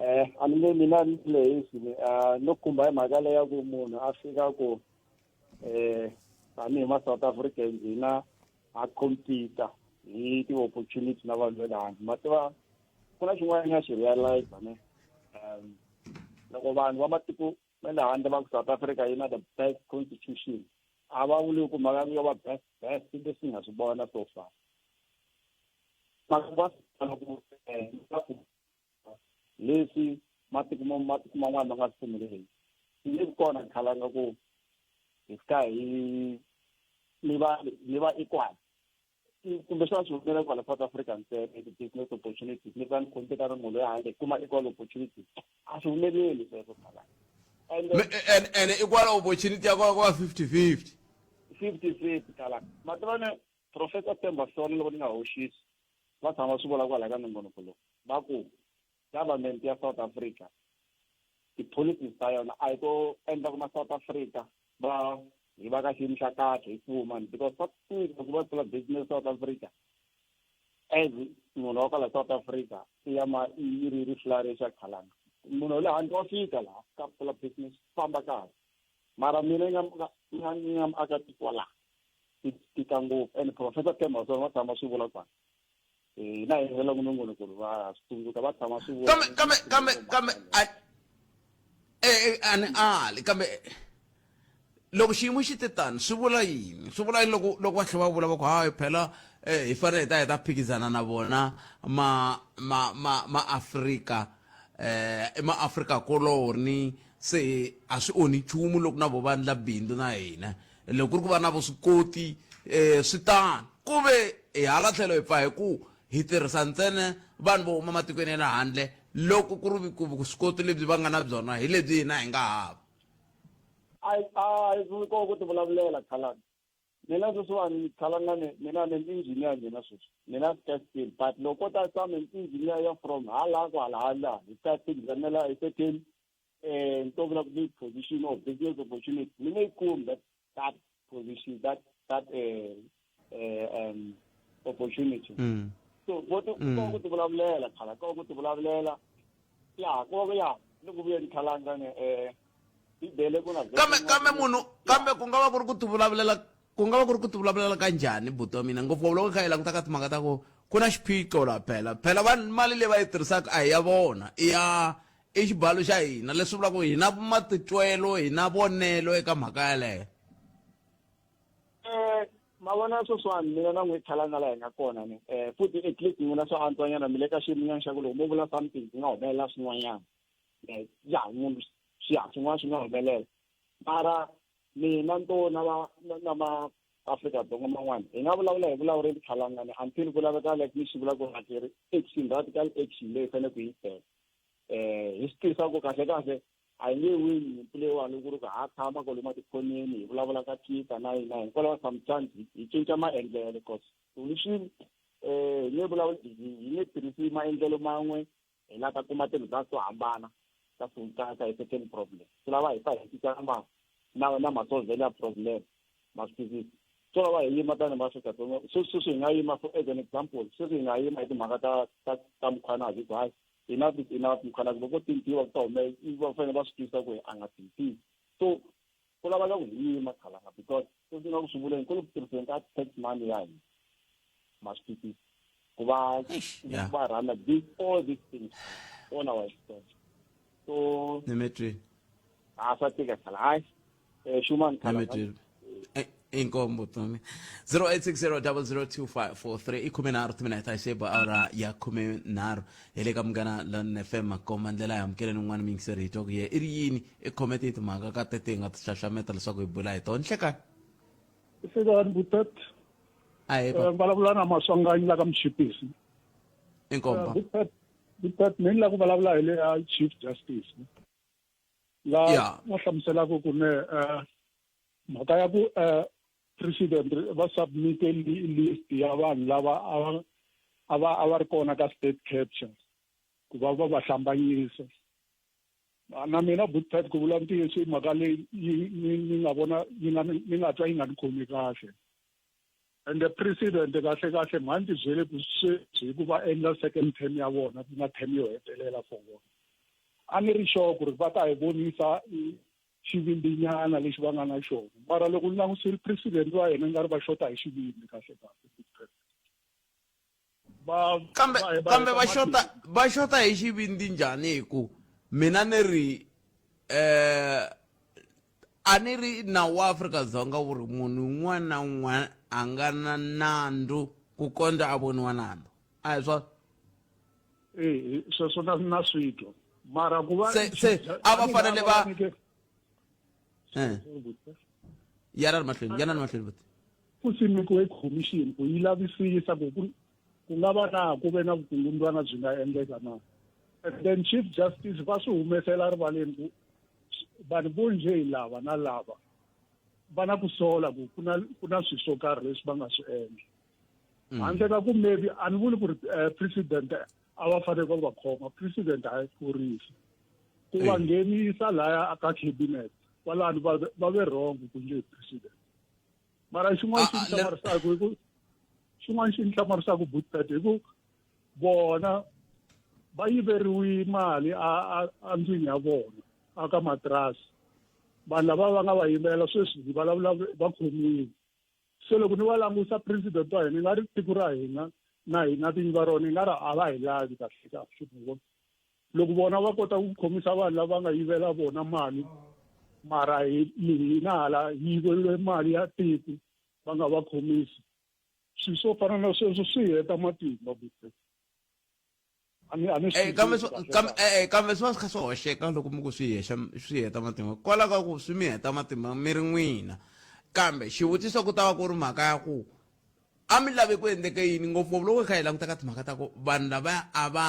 A ni nge mina ni lehisi ni no khumba hi mhaka leya ku munhu a fika ku tanihi ma South Africans hina ha compete hi ti-opportunity na vanhu va le handle. Ma tiva ku na xin'wana ni nga xi realize ne loko vanhu va matiko ma le handle va ku South Africa yi na the best constitution, a va vuli ku mhaka yo va best best leswi nga swi vona so far. Mara va ku leswi matiko matiko man'wana ma nga swi pfumeleli, swi nge vi kona khalanga ku hi fika hi mi va equal. Kumbexana swi humelela kwala South Africa ntsena ti-business opportunities, ni va ni compete na munhu loyi handle kuma equal opportunities, a swi humeleli sweswo khalanga. And and equal opportunity ya kona ku va 50-50. 50-50 khalanga. Ma tiva ne Professor Themba Sona, loko ni nga hoxisi, va tshama swi vula kwala ka nongonoko lowu, va ku government ya South Africa ti-policies ta yona a hi to endla ku ma South Africa va hi va ka xiyimo xa kahle hi fuma, because swa tika ku va pfula business South Africa as munhu wa kwala South Africa i ya ma yi ri ri flourish khalanga. Munhu wa le handle wa fika laha ka pfula business, famba kahle, mara mina ni nga muakatiko wa laha swi tika ngopfu. And Professor Themba Sona va tshama swi vula kwala, hina hi hela nongonoko va swi tsundzuka, va tshama swi vula. Kambe a ni ali, kambe loko xiyimo xi te tani, swi vula yini? Swi vula yini loko va tlhela va vula va ku hayi phela hi fanele hi ta phikizana na vona ma Afrika, i ma Afrika koloni, se a swi onhi nchumu loko na vo va endla bindzu na hina, loko ku ri ku va na vuswikoti swi tano, ku ve hi hala tlhelo hi pfa hi ku hi tirhisa ntsena vanhu vo huma matikweni ya le handle, loko ku ri ku vuswikoti lebyi va nga na byona hi lebyi hina hi nga hava? A hi ko ku ti vulavulela khalanga. Mina sweswiwani khalanga ni mina ni engineer, mina sweswi mina sky, but loko ta some engineer ya from hala kwala hala hi ta phikizanela hi certain ni to vula ku position of business opportunity, ni nge yi kumi that position, that opportunity. So vo ti ko ku ti vulavulela khala, ko ku ti vulavulela ya ko ya ni ku vuyeni khalanga ni Bibele ku na Kambe munhu, kambe ku nga va ku ri ku ti vulavulela, ku nga va ku ri ku ti vulavulela ka njhani, buti wa mina, ngopfu loko kha hi languta ka timhaka ta ku ku na xiphiqo laha? Phela vanhu mali leyi va yi tirhisaka a hi ya vona, i ya i xibalo xa hina, leswi vulaka ku hi na matitwelo, hi na vonelo eka mhaka yaleyo. Ma vona sweswiwani mina na n'wi khalanga laha hi nga kona ni futhi at least n'wina swa antswanyana, mi le ka xiyiminyana xa ku loko mo vula something ku nga humelela swin'wanyana, ya munhu swi ya swin'wana swi nga humelela, mara mina nto na va na ma Afrika-Dzonga man'wana hi nga vulavula hi vulavureli khalangani until ku laveka, like ni swi vula ku hakeri action, radical action leyi faneleke hi yi teka hi swi tivisa ku kahle kahle a hi nge wini nyimpi leyiwani loko ku ri ku ha tshama kwalomu atikhoneni hi vulavula ka Twitter na yini na yini kwalaho. Sometimes hi cinca maendlelo cause solution hi nge vulavuli, hi nge tirhisi maendlelo man'we, hi la ta kuma ti-results to hambana ka hi certain problem. Swi lava hi fa hi cinca na masolvelo ya problem, ma swi twisisa? Swo lava hi yima tanihi maAfrika-Dzonga. Sweswi hi nga yima, for as an example, sweswi hi nga yima hi timhaka ta Mkhwanazi, ku hayi enough is enough, Mkhwanazi loko tintiwa ku ta hume, va fanele va swi twisisa ku a nga tintiwi. So ku laveka ku hi yima khalanga, because sweswi nga ku swi vuleni ku le ku tirhiseni ka tax money ya hina, ma swi twisisa, ku va va run this all these things on our expense. So Ni a swa tika khala, hayi Shuman khala. Nimetwile. Inkombo tomi 0860002543 i 13 timinete a xeba awara ya 13 hi le ka Munghana Lon FM. Makomba ndlela ya amukeleni un'wana miyingiseri, hi twa ku ye i ri yini i khome ti timhaka ka tete hi nga ti xaxameta leswaku hi bula hi tona nhlekani. Sekani Butet. Ahe. Vulavula na Maswanganyi la ka Mchipisi. Inkomba. Butet, Butet, ni la ku vulavula hi le ya Chief Justice la va hlamuselaka ku ne mhaka ya ku president va submit list ya vanhu lava a va ri kona ka state capture ku va va va hlambanyisa. Na mina Butet, ku vula ntiyiso, i mhaka leyi ni nga vona yi nga ni nga twa yi nga ni khomi kahle. And the president kahle kahle mhani ti byele ku sweswi hi ku va endla second term ya vona, ku nga term yo hetelela for vona. A ni ri sure ku ri va ta hi vonisa xivindinyana lexi va nga na xona mara loko ni langusile president wa hina nga ri va xota hi xivindi kahle kahle va kambe kambe va xota va xota hi xivindi njhani hi ku mina ni ri eh a ni ri nawu wa Afrika-Dzonga wu ri munhu un'wana na un'wana a nga na nandzu ku kondza a voniwa nandzu a hi swona eh sweswo na na swi twa mara ku va se se a va fanele va eh yana mahlweni yana mahlweni buti ku simekiwe khomixini ku yi lavisisa ku ku ku nga va na ku ve na vukungundzwana byi nga endleka na and then chief justice va swi humesela rivaleni ku vanhu vo njhe hi lava na lava va na ku sola ku ku na ku na swilo swo karhi leswi va nga swi endla mm. handle ka ku maybe a ni vuli ku ri eh, president a va fanele va va khoma president a yi kurisa ku va nghenisa laya ka cabinet kwalano va va ve wrong ku nge president mara xin'wana xi ni hlamarisaka hi ku xin'wana xi ni hlamarisaka butpet hi ku vona va yiveriwi mali a a ndlwini ya vona a ka matirasi vanhu lava va nga va yimela sweswi hi vulavula va khomiwile se loko ni va langusa president wa hina i nga ri tiko ra hina na hina vinyi va rona i nga ri a va hi lavi kahle kahle loko vona va kota ku khomisa vanhu lava nga yivela vona mali mara hina hala yiveriwe mali ya tiko va nga va khomisi swilo swo fana na sweswo swi heta matimba bute Eh, kambe eh, eh, kambe swi va swi kha swi hoxeka loko mi ku swi hexa swi heta matimba kwalaho ka ku swi mi heta matimba mi ri n'wina kambe xivutiso ku ta va ku ri mhaka ya ku a mi lavi ku endleke yini ngopfungopfu loko hi kha hi languta ka timhaka ta ku vanhu lavaya a va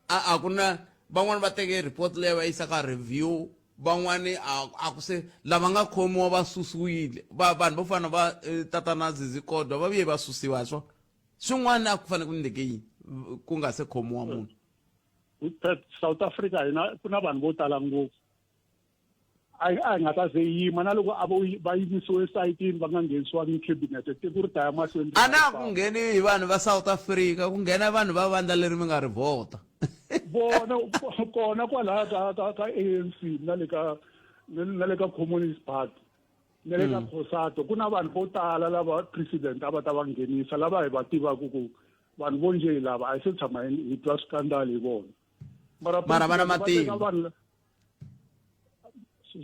a a ku na van'wani va teke report leyi va yisa ka review van'wani a a ku se lava nga khomiwa va susiwile va vanhu vo fana va eh, tatana Zizi Kodwa va vuye va susiwa hi swona swin'wana a ku fanele ku endleke yini ku nga se khomiwa munhu South Africa hina ku na vanhu vo tala ngopfu a a hi nga ta ze yima na loko a vo va yimisiwe esayitini va nga nghenisiwangi cabinet tiko ri ta ya mahlweni a na ku ngheni hi vanhu va South Africa ku nghena vanhu va vandla leri mi nga ri vhota vona kona kwalaya ka ka ka ANC na le ka na le ka Communist Party na le ka mm. Cosato ku na vanhu vo tala lava president a va ta va nghenisa lava hi va tivaka ku vanhu vo njhe lava a hi se tshama hi twa swikandali hi vona mara mara va na matimba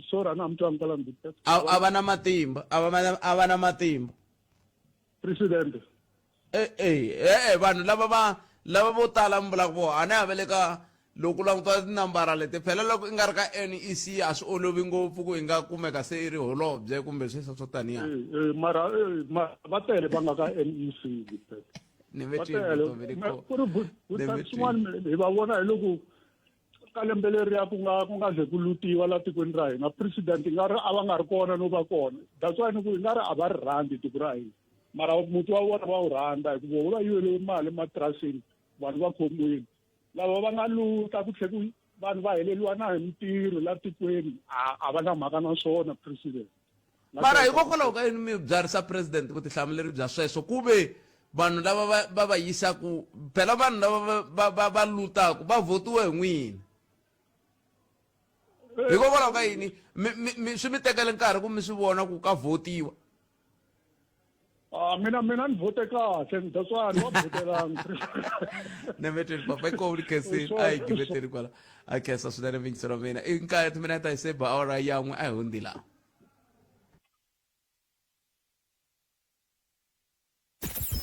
sorry a na mi twangi kwala a va na matimba a va a va na matimba president eh eh eh vanhu lava va lava vo tala mi vulaka vo a ni ha ve le ka loko u languta tinambara leti phela loko i nga ri ka NEC a swi olovi ngopfu ku i nga kumeka se i ri holobye kumbe sweswo swo taniya eh, eh, mara eh, va tele va nga ka NEC ni ve ku ri swin'wana hi va vona hi loko ka lembe leriya ku nga ku nga ze ku lutiwa la tikweni ra hina president i nga ri a va nga ri kona no va kona that's why ni ku i nga ri a va ri rhandzi tiko ra hina mara muti wa vona va wu rhandza hikuva wu va yivele mali ematirasini vanhu va khomiwile lava va nga luta ku tlhe ku vanhu va heleliwa na hi mintirho la tikweni a va na mhaka na swona president mara hikokwalaho ka yini mi byarisa president vutihlamuleri bya sweswo ku ve vanhu lava va va va yisaku phela vanhu lava va va va va lutaku va votiwe hi n'wina hikokwalaho ka yini mi mi mi swi mi tekele nkarhi ku mi swi vona ku ka votiwa Ah, mina mina ni vote kahle that's why ni va votelanga nemeteni papa inkomu ni khensini a hi giveteni kwala a khensa swinene mingiselo wa mina i nkarhi timinete hi se ba awara yan'we a hi hundzi laha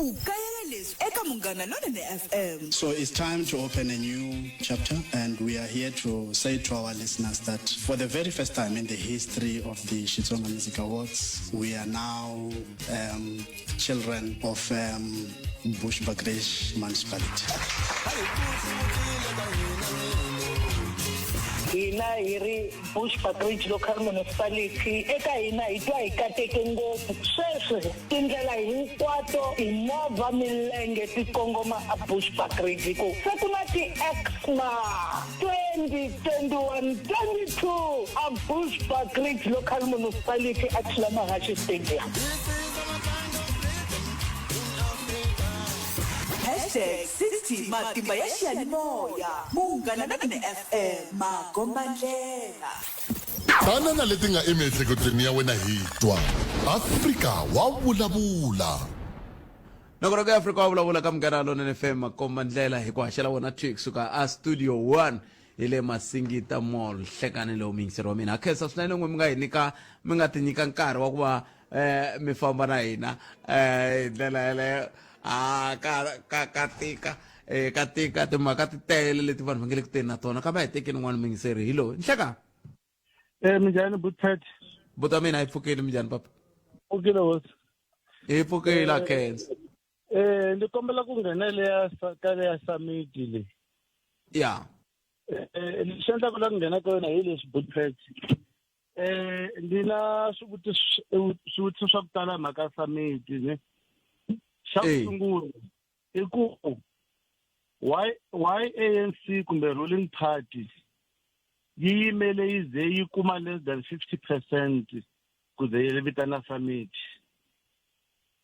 U kayela leswi eka Munghana Lonene FM. So it's time to open a new chapter and we are here to say to our listeners that for the very first time in the history of the Xitsonga Music Awards, we are now um, children of um, Bushbuckridge Municipality. Hina hi ri Bushbuckridge Local Municipality eka hina hi twa hi kateke ngopfu sweswi tindlela hinkwato timovha milenge ti kongoma a Bushbuckridge hi ku se ku na ti-exma 2021 22 a Bushbuckridge Local Municipality a Thulamahashe Stadium. Hashtag 60 Futhi matimba ya xiyanimoya Munghana Lonene FM makombandlela. Tana na leti nga emiehleketweni ya wena hi twa. Afrika wa vulavula. Nongonoko ya Afrika wa vulavula ka Munghana Lonene FM makomba ndlela hi ku haxela wona thwi kusuka a Studio 1 hi le Masingita Mall hlekani lowu muyingiseri wa mina ha khensa swinene n'we mi nga hi nyika mi nga ti nyika nkarhi wa ku va eh mi famba na hina eh hi ndlela yeleyo a ka ka ka tika eh ka tika timhaka ti tele leti vanhu va nge le ku teni na tona kambe a hi tekeni n'wana muyingiseri hi lowu nhleka Eh minjhani Butpet? Buta mina hi pfukile minjhani papa? Pfukile hosi. Hi pfukile a khensa. Eh ni kombela ku nghena leya ka leya summit leyi. Ya. Eh lexi endlaka la ku nghena ka yona hi leswi Butpet. Eh ndi na swivutiso swivutiso swa ku tala mhaka summit ne. Xa ku sungula i ku why why ANC kumbe ruling party yi yimele yi ze yi kuma less than 50 percent ku ze yi vitana summit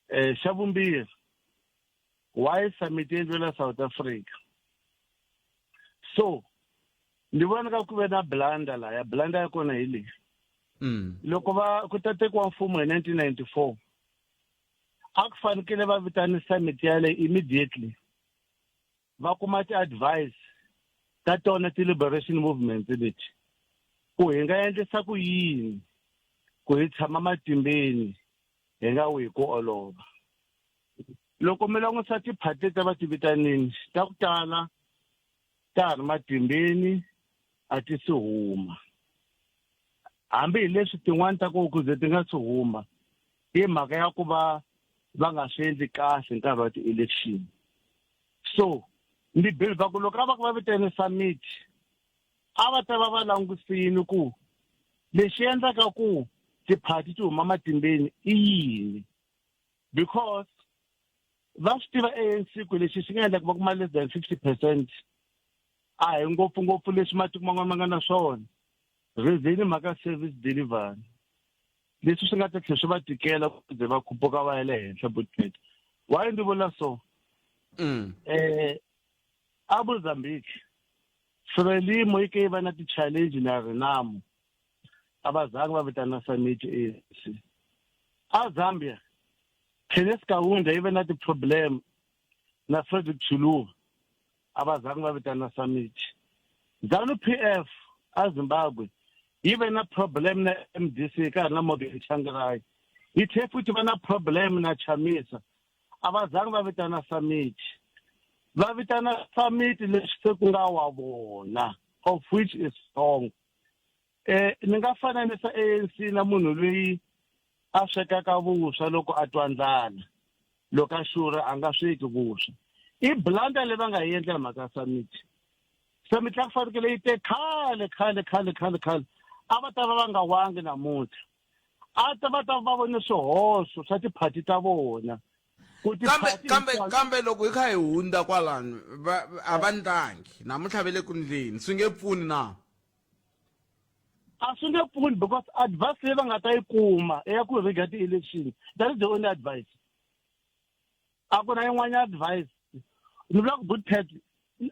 eh xa vumbirhi why summit yi endliwela South Africa so ni vona ka ku ve na blanda laya blanda ya kona hi leyi loko va ku ta tekiwa mfumo hi 1994 a ku fanekele va vitana summit yaleyo immediately va kuma ti-advice ta tona ti-liberation movements leti ku hi nga endlisa ku yini ku hi tshama matimbeni hi nga wi hi ku olova loko mi langusa tiphati leti va ti vitanini ta ku tala ta ha ri matimbeni a ti si huma hambi hi leswi tin'wani ta ku ku ze ti nga si huma hi mhaka ya ku va va nga swi endli kahle nkarhi wa ti-election so ni believer ku loko a va ku va vitene summit a va ta va va langusini ku lexi endlaka ku tiphati ti huma matimbeni i yini because va swi tiva ANC ku lexi xi nga endla ku va kuma less than 50 percent a hi ngopfungopfu leswi matiko man'wana ma nga na swona reason mhaka service delivery leswi swi nga ta tlhela swi va tikela ku ze va khupuka va ya le henhla budget why ndzi vula so eh a Mozambique Frelimo yi ke yi va na ti-challenge na Renamo a va zangi va vitana summit ANC a Zambia Kenneth Kaunda yi ve na ti-problem na Frederick Chiluba a va zangi va vitana summit ZANU PF a Zimbabwe yi ve na problem na MDC ka ha ri na Morgan Tsvangirai yi tlhe futhi va na problem na Chamisa a va zangi va vitana summit va vitana summit leswi se ku nga wa vona of which is wrong eh ni nga fananisa ANC na munhu loyi a swekaka vuswa loko a twa ndlala loko a xurha a nga sweki vuswa i blanda leyi va nga yi endla hi mhaka ya summit summit la ku fanekele yi te khale khale khale khale khale a va ta va va nga wangi namuntlha a ta va ta va vone swihoxo swa tiphati ta vona kambe kambe kambe loko hi kha hi hundza kwalano a va ndlangi namuntlha va le ku ndleni swi nge pfuni na a swi nge pfuni because advice leyi va nga ta yi kuma ya ku riga ti-election that is the only advice a ku na yin'wana advice ni vula ku good pat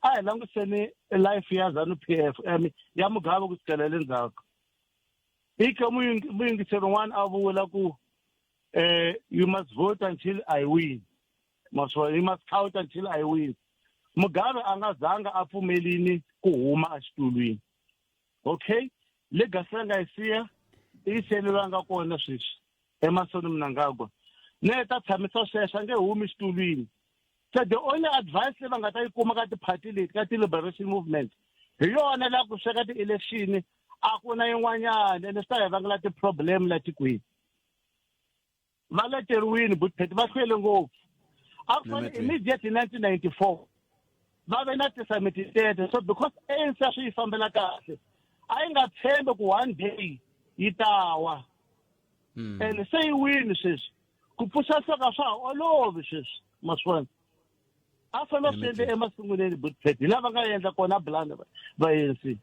a hi languseni life ya zanu p f ya mugabe ku sukela le ndzhaku i ke muyingiseri un'wana a vula ku eh you must vote until i win maswo you must count until i win mugabe a nga zanga a pfumelini ku huma exitulwini okay legacy a nga yi siya i yi siyele loyi a nga kona sweswi emasoni mnangagwa ne ta tshamisa sweswo a nge humi xitulwini so the only advice leyi va nga ta yi kuma ka tiphati leti ka ti-liberation movement hi yona la ku sweka ti-election a ku na yin'wanyana ene swi ta hi vangela ti-problem la tikweni va leteriwini butpet va hlwele ngopfu a ku fanele immediately 1994 va ve na tisamiti teto so because ANC a swi yi fambela kahle a yi nga tshembi ku one day yi ta wa and se yi wini sweswi ku pfuxa nhloko a swa ha olovi sweswi ma swi vona a fanele swi endle emasunguleni butpet hi lava nga endla kona blanda va ANC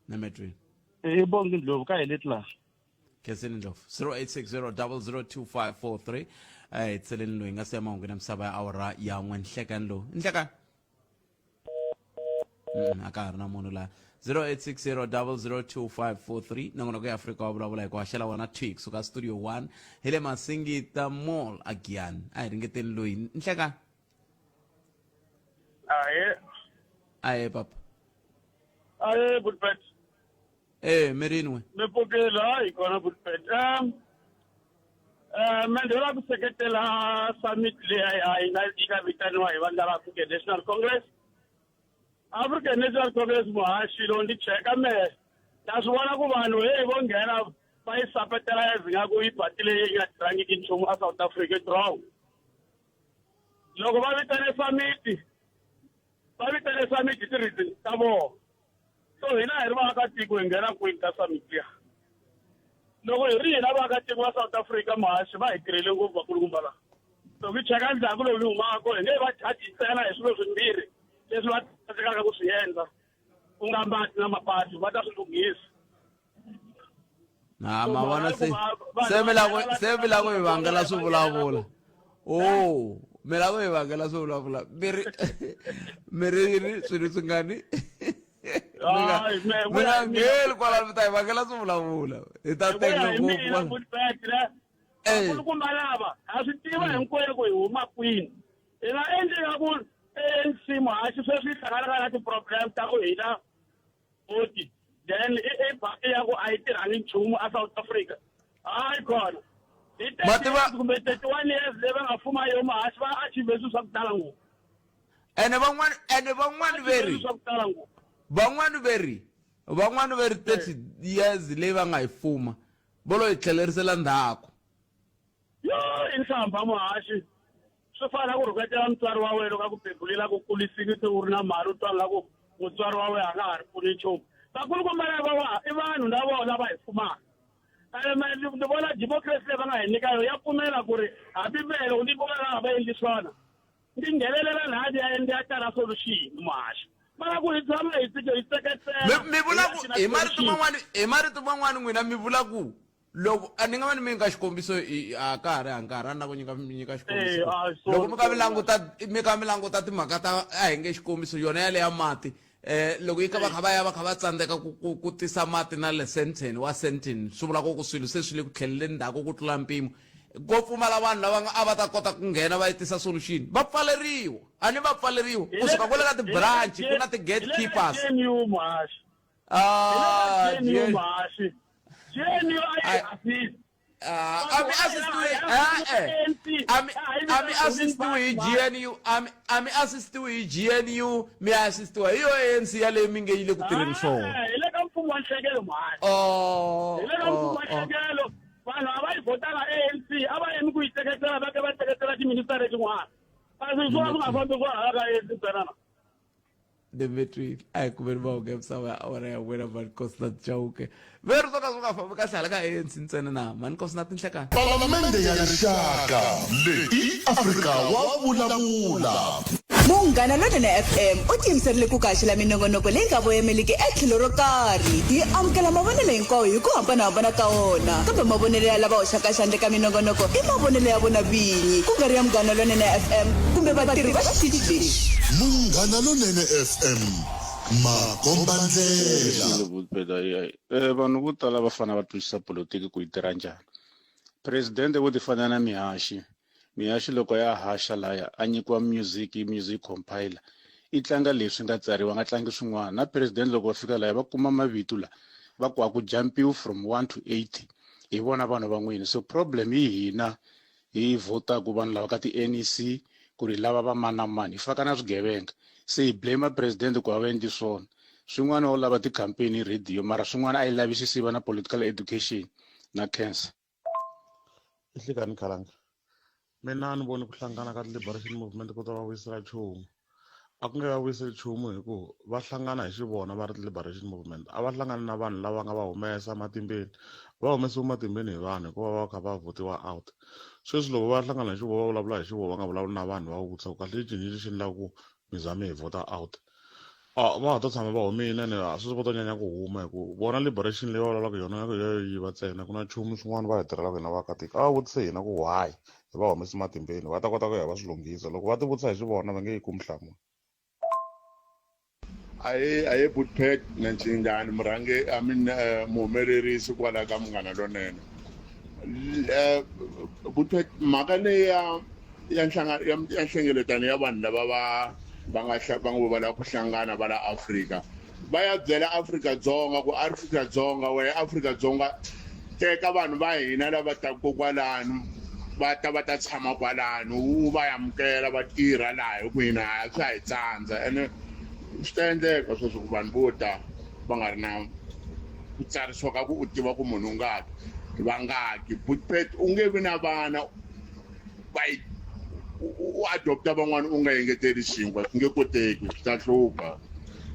Nemetweni i bongi ndlovu ka hi leti laha Khenseni Ndlovu 0860002543 eh hi tseleni loyi nga siya mahungu na misava ya awara ya n'we nhlekani lowu nhlekani. A ka ha ri na munhu laha 0860002543 nongonoko ya Afrika wa vulavula hi ku haxela wona thwi kusuka studio 1 hi le Masingita Mall a Giyani a hi ringeteni loyi nhlekani Ahe. Ahe papa. Ahe Bulpet. Eh mirini we. Mi pfukile hayi kona Bulpet. Um eh me ndzi lava ku seketela summit leyi a yi nga yi nga vitaniwa hi vandla ra African National Congress. African National Congress muhaxi lowu ndi cheka mehe na swi vona ku vanhu heyi vo nghena va yi sapetela as ingaku yi party leyi nga tirhangiki nchumu a South Africa it's wrong. Loko va vitane summit va vitane summit hi ti-reason ta vona so hina hi ri vaakatiko hi nghena kwini ka summit liya loko hi ri hina vaakatiko va South Africa muhaxi va hi tirhele ngopfu vakulukumba lava loko hi cheka ndzhaku lowu ni humaka kona hi nge va charge ntsena hi swilo swimbirhi leswi va tsandzekaka ku swi endla ku nga mati na mapatu va ta swi lunghisa na ma vona se se mi la ku se mi la ku hi vangela swi vulavula o mi la ku hi vangela swi vulavula mi ri mi ri yini swilo swi ngani mi nga mi nga ngheni kwala mi ta hi vangela swi vulavula hi ta tenga ngopfu vakulukumba lava ha swi tiva hinkwerhu ku hi huma kwini hi nga endli nga ku ANC muhaxi sweswi yi hlanganaka na ti-problem ta ku hina voti then i i party ya ku a yi tirhangi nchumu a South Africa hayi khona hi 30 years kumbe 31 years leyi va nga fuma yo muhaxi va achieve swilo swa ku tala ngopfu ene van'wani ene van'wani ve ri swa ku tala ngopfu van'wani ve ri van'wani ve ri 30 years leyi va nga yi fuma vo lo yi tlhelerisela ndzhaku yo i nhlambha muhaxi swi fana na ku rhuketela mutswari wa wena ka ku bebulela ku kurisini se u ri na mali u twa nga ku mutswari wa wena a nga ha ri pfuni nchumu vakulukumba lava wa i vanhu na vona va hi fumaka ene ni vona democracy leyi va nga hi nyika yona ya pfumela ku ri hambi mehe loko ni vona lava va endli swona ndzi nghenelela laha ndi ya ndi ya tala solution muhaxi mara ku hi tshama hi hi seketela mi vula ku hi marito man'wani hi marito man'wani n'wina mi vula ku loko a ni nga va ni mi nyika xikombiso a ka ha ri ha nkarhi a ni la ku nyika mi nyika xikombiso eh, loko mi ka mi languta mi ka mi languta timhaka ta a hi nge xikombiso yona yale ya mati eh loko yi ka va kha va ya va kha va tsandzeka ku ku ku tisa mati na le Sandton wa Sandton swi vula ku ku swilo se swi le ku tlheleleni ndzhaku ku tlula mpimo ko pfumala vanhu lava nga a va ta kota ku nghena va yi tisa solution va pfaleriwa a ni va pfaleriwa kusuka kwale ka ti-branch ku na ti-gatekeepers Ah, GNU muhaxi GNU a yi assist Ah, a mi assistiwi eh a mi a mi assistiwi hi GNU a mi a mi assistiwi hi GNU mi assistiwa hi yo ANC yaleyo mi nge yi le ku tirheni swona hi le ka mfumo wa nhlekelo muhaxi oh hi le ka mfumo wa nhlekelo vanhu a va yi vhotanga ANC a va yemi ku yi seketela va ke va seketela tiministara letin'wana kasi swo swi nga fambi ku hala ka ANC ntsena na Demetri a hi kumeni mahungu ya misava ya awara ya wena mani Nkosinathi Chauke ve ri swo ka swi nga fambi kahle hala ka ANC ntsena na mani Nkosinathi Nhlekani Palamende ya Rixaka leyi i Afrika wa vulavula. Munghana Lonene FM u tiyimiserile ku ku haxela minongonoko leyi nga voyemeliki etlhelo ro karhi. Hi amukela mavonelo hinkwawo hi ku hambanahambana ka wona, kambe mavonelo ya lava hoxaka xandla eka minongonoko i mavonelo ya vona vinyi, ku nga ri ya Munghana Lonene FM kumbe vatirhi va xitichi lexi. Munghana Lonene FM, makombandlela. Eh, vanhu vo tala va fanele va twisisa politiki ku yi tirha njhani. Presidente vo ti fana na mihaxi. Mihaxi loko ya haxa laya a nyikiwa music hi music compiler i tlanga leswi nga tsariwa nga tlangi swin'wana. Na president loko va fika laya va kuma mavito la va ku a ku jampiwi from 1 to 8 hi vona vanhu va n'wina. So problem yi hina hi vhotaku vanhu lava ka ti-NEC ku ri lava va mani na mani hi faka na swigevenga se hi blame president ku a va endli swona swin'wana wo lava ti-campaign hi radio mara swin'wana a yi lavisisi va na political education na cancer i hlekani khalanga mina a ni voni ku hlangana ka liberation movement ku ta va vuyisela nchumu a ku nge va vuyiseli nchumu hi ku va hlangana hi xivona va ri liberation movement a va hlangani na vanhu lava nga va humesa matimbeni va humesiwe matimbeni hi vanhu hikuva va kha va votiwa out sweswi loko va hlangana hi xivona va vulavula hi xivona va nga vulavuli na vanhu va vutisa ku kahle i cinci lexi endlaka ku mi za mi hi vhota out a va ha ta tshama va humile ene a sweswi va ta nyanya ku huma hi ku vona liberation leyi va vulavulaka yona ya ku yo yiva ntsena ku na nchumu swin'wana va hi tirhelaka hina vaakatiko a va vutise hina ku why hi va humesi matimbeni va ta kota ku ya va swi lunghisa loko va ti vutisa hi xivona va nge yi kumi nhlamulo. Ahee ahee Bootpet na Ncindani murhange I mean eh, muhumelerisi kwala ka Munghana Lonene. Eh, Bootpet mhaka leyi ya ya nhlangano ya, ya nhlengeletano ya vanhu lava va va nga va ngo va lava ku hlangana va la Afrika va ya byela Afrika-Dzonga ku Afrika-Dzonga wehe Afrika-Dzonga teka vanhu va hina lava taka kwalano va ta va ta tshama kwalano u va amukela va tirha laha hi ku hina swa hi tsandza ene swi ta endleka sweswo ku vanhu vo ta va nga ri na ku tsarisiwa ka ku u tiva ku munhu u ngaki va ngaki but u nge vi na vana va yi u adopta van'wana u nga engeteli xinkwa swi nge koteki swi ta hlupha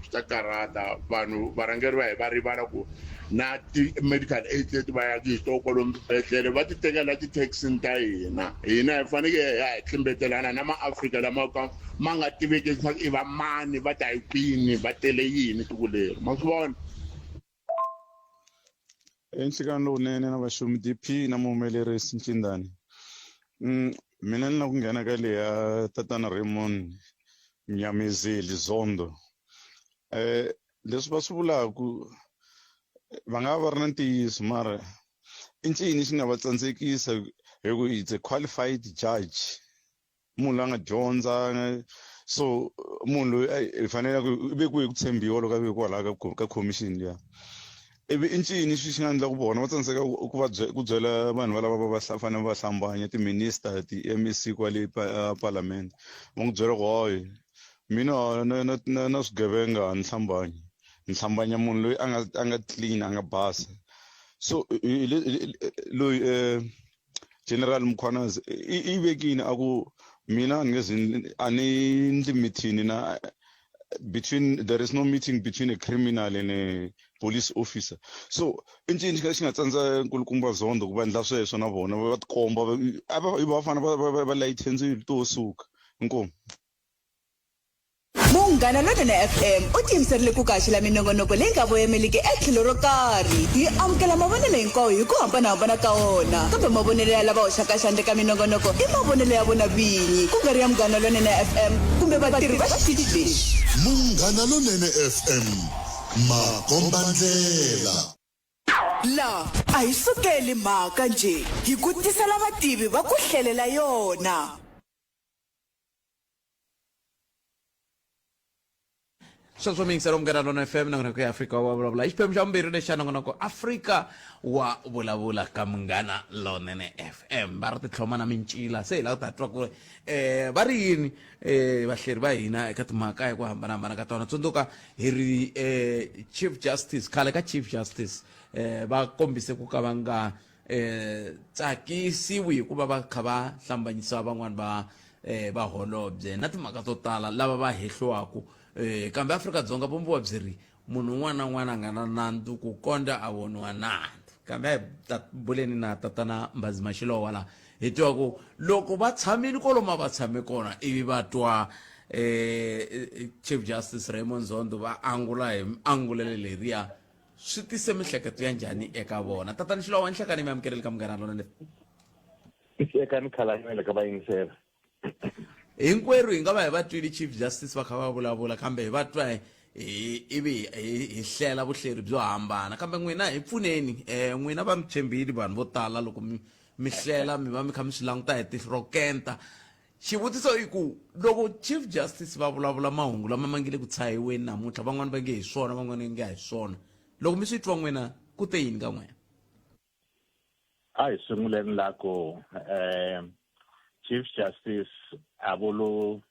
swi ta karhata vanhu varhangeri va hi va rivala ku na ti-medical aid leti va yaka hi to kwalomu swibedhlele va ti tekela ti-taxini ta hina hina hi fanekele hi ya hi tlimbetelana na maafrika lama ka ma nga tiveki leswaku i va mani va ta hi kwini va tele yini tiko leri ma swi vona Enhlikani lowunene na vaxumi DP na muhumelerisi Ncindani. Mina ni la ku nghena ka leya tatana Raymond Mnyamezeli Zondo. Leswi va swi vulaku va nga va va ri na ntiyiso mara i ncini xi nga va tsandzekisa hi ku it's a qualified judge. Munhu loyi a nga dyondza so munhu loyi hi fanele ku i vekiwe hi ku tshembiwa loko a vekiwa laha ka ka commission liya ivi i ncini xi xi nga endla ku vona va tsandzeka ku va ku byela vanhu valava va va fanele va hlambanya ti-minister ti-M_E_C kwale palamende va n'wi byela ku hayi mina na na na na swigevenga a ni hlambanyi ni hlambanya munhu loyi a nga a nga clean a nga basa so loyi General Mkhwanazi i i vekini a ku mina a ni nge zi a ni ndli mithini na between there is no meeting between a criminal and a police officer so i ncini xi nga xi nga tsandza nkulukumba Zondo ku va endla sweswo na vona va tikomba a va va fanele va va va layithe ndzilo to suka inkomu. Munghana Lonene FM u tiyimiserile ku kaxela minongonoko leyi nga voyemeliki etlhelo ro karhi. Hi amukela mavonelo hinkwawo hi ku hambanahambana ka wona, kambe mavonelo ya lava hoxaka xandla eka minongonoko i mavonelo ya vona vinyi, ku nga ri ya Munghana Lonene FM kumbe vatirhi va xitichi lexi. Munghana Lonene FM, makombandlela. La a hi sukeli mhaka njhe, hi ku tisela vativi va ku hlelela yona. Sweswo mi yingisela Munghana Lona FM nongonoko ya Afrika wa vulavula i xiphemu xa vumbirhi lexa nongonoko Afrika wa vulavula ka Munghana Lonene FM va ri titlhoma na mincila se hi lava ku ta twa ku ri um va ri yini um vahleri va hina eka timhaka hi ku hambanahambana ka tona tsundzuka hi ri um chief justice khale ka chief justice um va kombise ku ka va nga eh tsakisiwi hikuva va kha va hlambanyisa van'wani va eh vaholobye na timhaka to tala lava va hehliwaku eh kambe Afrika-Dzonga vumbiwa byi ri munhu un'wana na un'wana a nga na nandzu ku kondza a voniwa nandzu kambe a hi ta buleni na tatana Mbhazi Mashilowa la hi twa ku loko va tshamile kwalomu a va tshame kona ivi va twa eh Chief Justice Raymond Zondo va angula hi angulelo leriya swi tise mihleketo ya njhani eka vona tatani xilowa nhlekani mi amukeleli ka munghana lona eka ni khalanyele ka vayingisela hinkwerhu hi nga va hi va twile chief justice va kha va vulavula kambe hi va twa hi ivi hi hlela vuhleri byo hambana kambe n'wina hi pfuneni um n'wina va mi tshembile vanhu vo tala loko mi mi hlela mi va mi kha mi swi languta hi tihlo ro kenta Xivutiso i ku, loko Chief Justice va vulavula mahungu lama ma nge le ku tshahiweni namuntlha, van'wana va nge hi swona, van'wana va nge a hi swona. Loko mi swi twa n'wina, ku te yini ka n'wina? A hi sunguleni la ku um Chief Justice a vo lo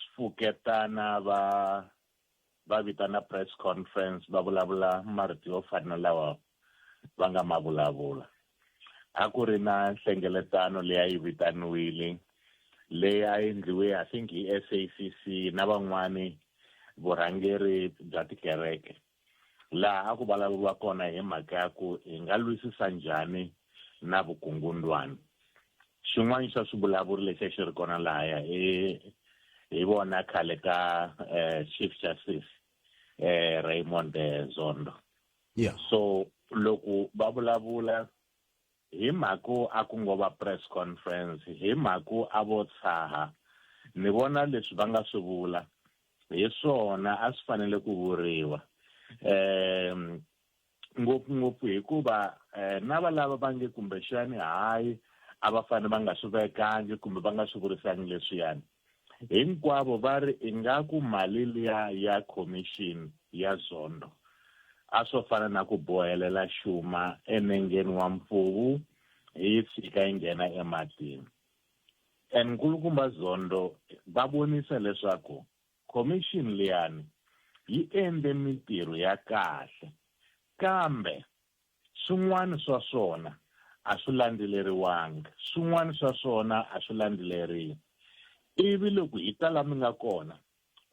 swi pfuketana va va vitana press conference va vulavula marito yo fana na lawa va nga ma vulavula. A ku ri na nhlengeletano leyi a yi vitaniwile leyi a yi endliwe I think hi SACC na van'wani vurhangeri bya tikereke laha a ku vulavuriwa kona hi mhaka ya ku hi nga lwisisa njhani na vukungundwani. Xin'wana xa swivulavuri lexi a xi ri kona lahaya i hi vona khale ka Chief Justice Raymond Zondo. Yeah. So loko va vulavula hi mhaka a ku ngo va press conference hi mhaka a vo tshaha ni vona leswi va nga swi vula. Hi swona a swi fanele ku vuriwa um ngopfungopfu hikuva um na valava va nge kumbexani hayi a va fanele va nga swi vekangi kumbe va nga swi vurisangi leswiyani hinkwavo va ri ingaku mali liya ya commission ya Zondo a swo fana na ku bohelela xuma enengeni wa mpfuvu hi yi tshika yi nghena ematini. And Nkulukumba Zondo va vonisa leswaku commission liyani yi endle mintirho ya kahle kambe swin'wana swa swona a swi landzeleriwanga, swin'wana swa swona a swi landzeleriwi. Ivi loko hi ta la mi nga kona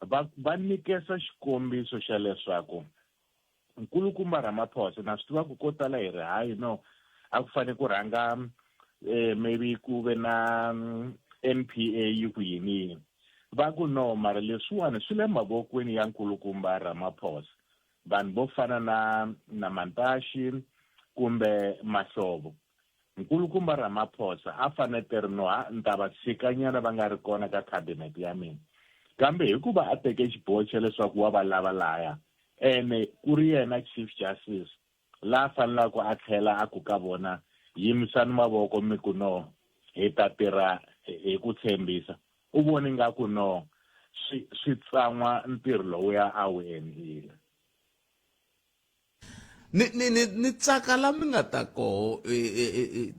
va va nyikesa xikombiso xa leswaku Nkulukumba Ramaphosa na swi tiva ku ko tala hi ri hayi no a ku fanele ku rhanga eh, maybe ku ve na NPA yi ku yini yini va ku no mara leswiwani swi le mavokweni ya Nkulukumba Ramaphosa vanhu vo fana na na Mantashi kumbe Mahlobo Nkulukumba Ramaphosa a fanete ri no ha ni ta va tshika nyana va nga ri kona ka cabinet ya mina kambe hikuva a teke xiboho xa leswaku wa va lava laya ene ku ri yena chief justice la fanelaka a tlhela a ku ka vona yimisani mavoko mi ku no hi ta tirha hi ku tshembisa u vone nga ku no swi swi tsan'wa ntirho lowuya a wu endlile. Ni ni ni ni tsaka la mi nga ta koho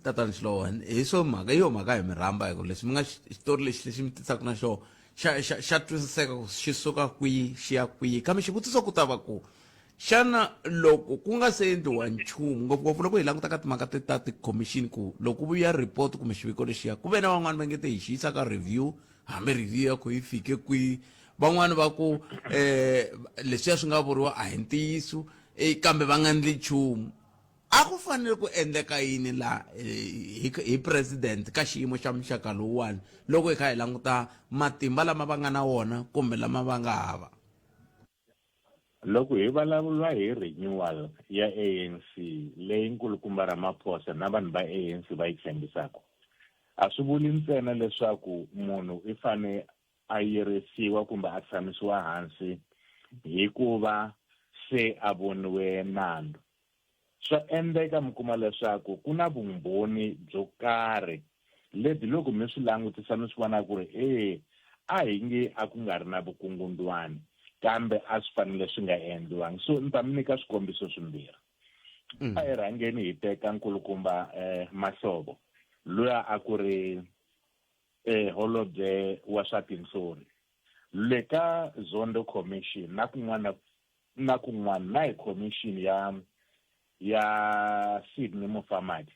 tatana Xilowa hi swo mhaka hi yo mhaka hi mi rhamba hi ku leswi mi nga xitori lexi lexi mi tisaka na xona xa xa xa twisiseka ku xi suka kwihi xi ya kwihi kambe xivutiso ku ta va ku xana loko ku nga se endliwa nchumu ngopfungopfu loko hi languta ka timhaka te ta tikhomixini ku loko ku vuya report kumbe xiviko lexiya ku ve na van'wani va nge te hi xi yisa ka review hambi review ya ku yi fike kwihi van'wani va ku eh leswiya swi nga vuriwa a hi ntiyiso eh, kambe va nga endli nchumu a ku fanele ku endleka yini la eh, hi, hi president ka xiyimo xa muxaka lowuwani loko hi kha hi languta matimba lama va nga na wona kumbe lama va nga hava Loko hi vulavula hi renewal ya ANC leyi Nkulukumba Ramaphosa na vanhu va ANC va yi tshembisaka, a swi vuli ntsena leswaku munhu i fane a yirisiwa kumbe a tshamisiwa hansi hikuva se a voniwe nandzu. Swa endleka mi kuma leswaku ku na vumbhoni byo karhi lebyi loko mi swi langutisa mi swi vona ku ri e a hi nge a ku nga ri na vukungundwani kambe a swi fanele swi nga endliwangi. So ni ta mi nyika swikombiso swimbirhi. A hi rhangeni hi teka nkulukumba Mahlobo luya a ku ri holobye wa swa tinhlori le ka Zondo Commission na kun'wana na kun'wana na hi commission ya ya Sydney Mufamadi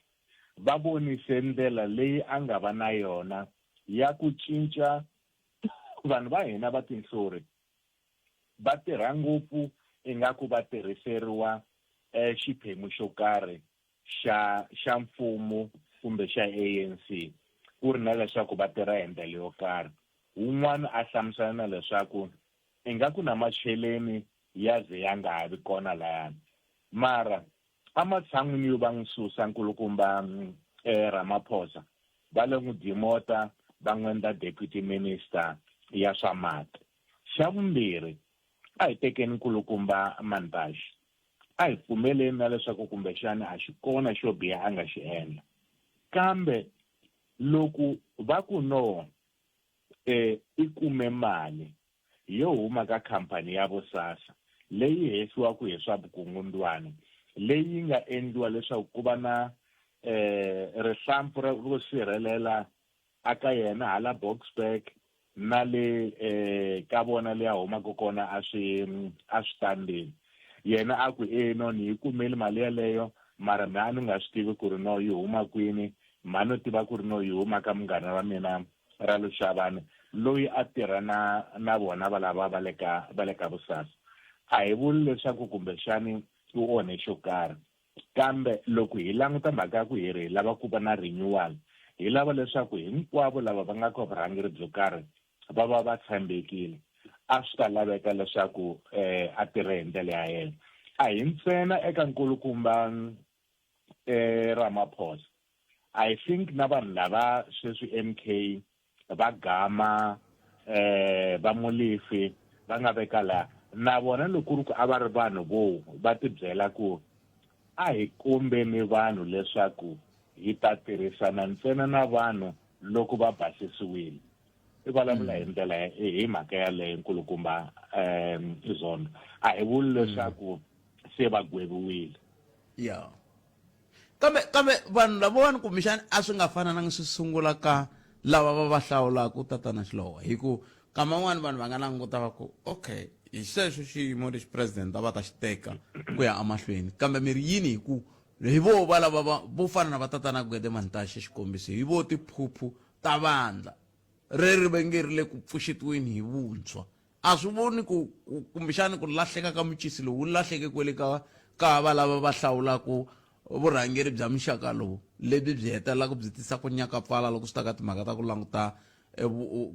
va vonise ndlela leyi a nga va na yona ya ku cinca vanhu va hina va tinhlori va tirha ngopfu ingaku va tirhiseriwa xiphemu xo karhi xa xa mfumo kumbe xa ANC ku ri na leswaku va tirha hi ndlela yo karhi. Wun'wana a hlamusela na leswaku ingaku na macheleni ya ze ya nga ha vi kona layani. Mara ematshan'wini yo va n'wi susa nkulukumba Ramaphosa va lo n'wi dimota va n'wi endla deputy minister ya swa mati. Xa vumbirhi a hi tekeni nkulukumba Mantashe A hi pfumeleni na leswaku kumbexana a xi kona xo biha a nga xi endla. Kambe loko va ku no, e, i kume mali yo huma ka khampani ya Vosasa leyi hehliwaka hi swa vukungundwani, leyi nga endliwa leswaku ku va na, e, rihlampfu ro sirhelela a ka yena hala Boksburg na le eh, ka vona le a humaka kona a swi a switandini yena a ku e no ni yi kumeli mali yaleyo mara me a ni nga swi tivi ku ri no yi huma kwini mha no tiva ku ri no yi huma ka munghana wa mina ra Luxavani loyi a tirha na na vona valava va le ka va le ka vusasa a hi vuli leswaku kumbexani u onhe xo karhi Kambe loko hi languta mhaka ya ku hi ri hi lava ku va na renewal, hi lava leswaku hinkwavo lava va nga ka vurhangeri byo karhi va va va tshembekile. A swi ta laveka leswaku a tirha hi ndlela ya yena. A hi ntsena eka nkulukumba Ramaphosa. I think na vanhu lava sweswi MK va Gama va Molefe va nga veka laha na vona loko ku ri ku a va ri vanhu vo va tibyela ku a hi kombeni vanhu leswaku hi ta tirhisana ntsena na vanhu loko va basisiwile i vulavula hi ndlela hi mhaka yaleyo nkulukumba um Zondo a hi vuli leswaku se va gweviwile ya kambe kambe vanhu lavawani kumbexani a swi nga fanananga swi sungula ka lava va va hlawulaka tatana Xilowa hi ku kama van'wani vanhu va nga languta va ku okay hi xexo xiyimo lexi president a va ta xi teka ku ya emahlweni kambe mi ri yini hi ku hi vo va lava va vo fana na va tatana Gwede Mantashe xikombiso hi vo tiphuphu ta vandla reri va nge ri le ku pfuxetiweni hi vuntshwa a swi voni ku kumbexani ku lahleka ka mucisi lowu wu lahleke kwele ka ka va lava va hlawulaka vurhangeri bya muxaka lowu lebyi byi hetelelaka byi tisa ku nyakapfala loko swi ta ka timhaka ta ku languta eh,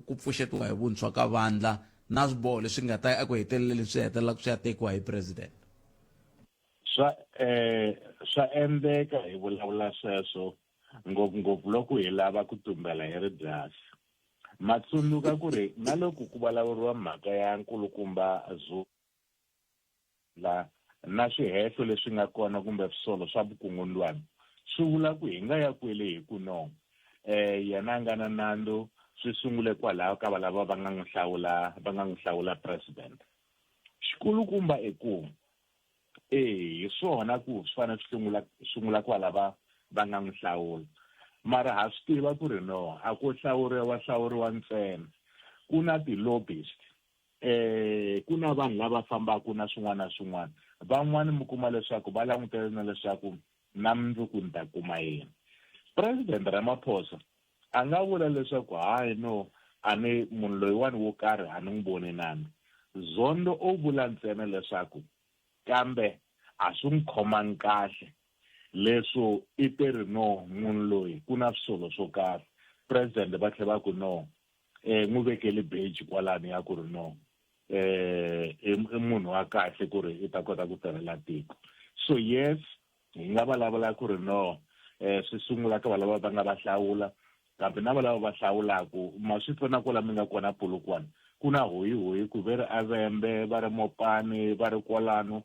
ku pfuxetiwa hi vuntshwa ka vandla na swiboho leswi nga ta eku heteleleni swi hetelelaka swi ya tekiwa hi president swa eh swa endleka hi vulavula sweswo ngopfungopfu loko hi lava ku tumbela hi ribyasi ma tsundzuka ku ri na loko ku vulavuriwa mhaka ya nkulukumba Zuma na swihehlo leswi nga kona kumbe swisolo swa vukungundwani swi vula ku hi nga ya kwele hi ku no eh yena a nga na nandzu swi sungule kwalaho ka valava va nga n'wi hlawula va nga n'wi hlawula president xikulukumba i ku Eya, hi swona ku swi fanele swi sungula sungula kwala va va nga n'wi hlawula. Mara ha swi tiva ku ri no, a ko hlawuriwa hlawuriwa ntsena. Ku na ti-lobbyist, ku na vanhu lava fambaka na swin'wana na swin'wana. Van'wani mi kuma leswaku va langutele na leswaku na mundzuku ni ta kuma yini. President Ramaphosa a nga vula leswaku hayi no a ni munhu loyiwani wo karhi a ni n'wi voni nandzu. Zondo o vula ntsena leswaku kambe a swi n'wi khomangi kahle leswo i te ri no munhu loyi ku na swisolo swo karhi. President va tlhe va ku no n'wi vekeli beji kwalano ya ku ri no i munhu wa kahle ku ri i ta kota ku tirhela tiko. So yes hi nga vulavula ku ri no eh swi sungula ka valava va nga va hlawula kambe na valava va hlawulaku ma swi twa na kwala mi nga kona Polokwane ku na hoyihoyi ku ve ri a Vhembe va ri Mopani va ri kwalano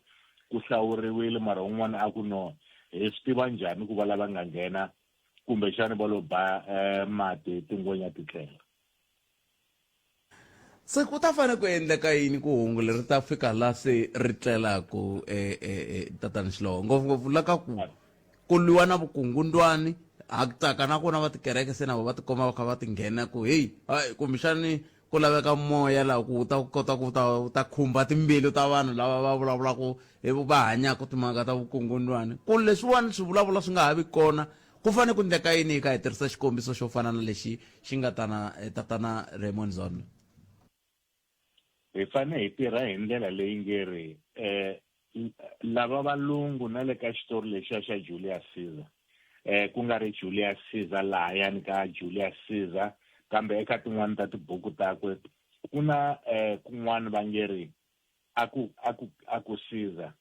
ku hlawuriwile mara un'wana a ku no hi swi tiva njhani ku va lava nga nghena kumbexani va lo ba eh, mati tingwenya ti tlela Se ku ta fanele ku endleka yini ku hungu leri ta fika la se ri tlelaku e, e, e, tatana Xiloho ngopfungopfu la ka ku ku lwiwa na vukungundwani ha ku tsaka na kona va tikereke se na vo va tikomba va kha va tinghena ku heyi hayi kumbexani ku laveka moya laha ku wu ta kota ku ta wu ta khumba timbilu ta vanhu lava va vulavulaka hi va hanyaka timhaka ta vukungundwani ku leswiwani swi vulavula swi nga ha vi kona Ku fanele ku endleka yini hi kha hi tirhisa xikombiso xo fana na lexi xi nga tana eh, tatana Raymond Zondo? Hi fanele hi tirha hi ndlela leyi nge ri eh lava valungu na le ka xitori lexiya xa Julius Caesar eh ku nga ri Julius Caesar lahayani ka Julius Caesar kambe eka tin'wani ta tibuku takwe ku na eh kun'wana va nge ri a ku a ku a ku Caesar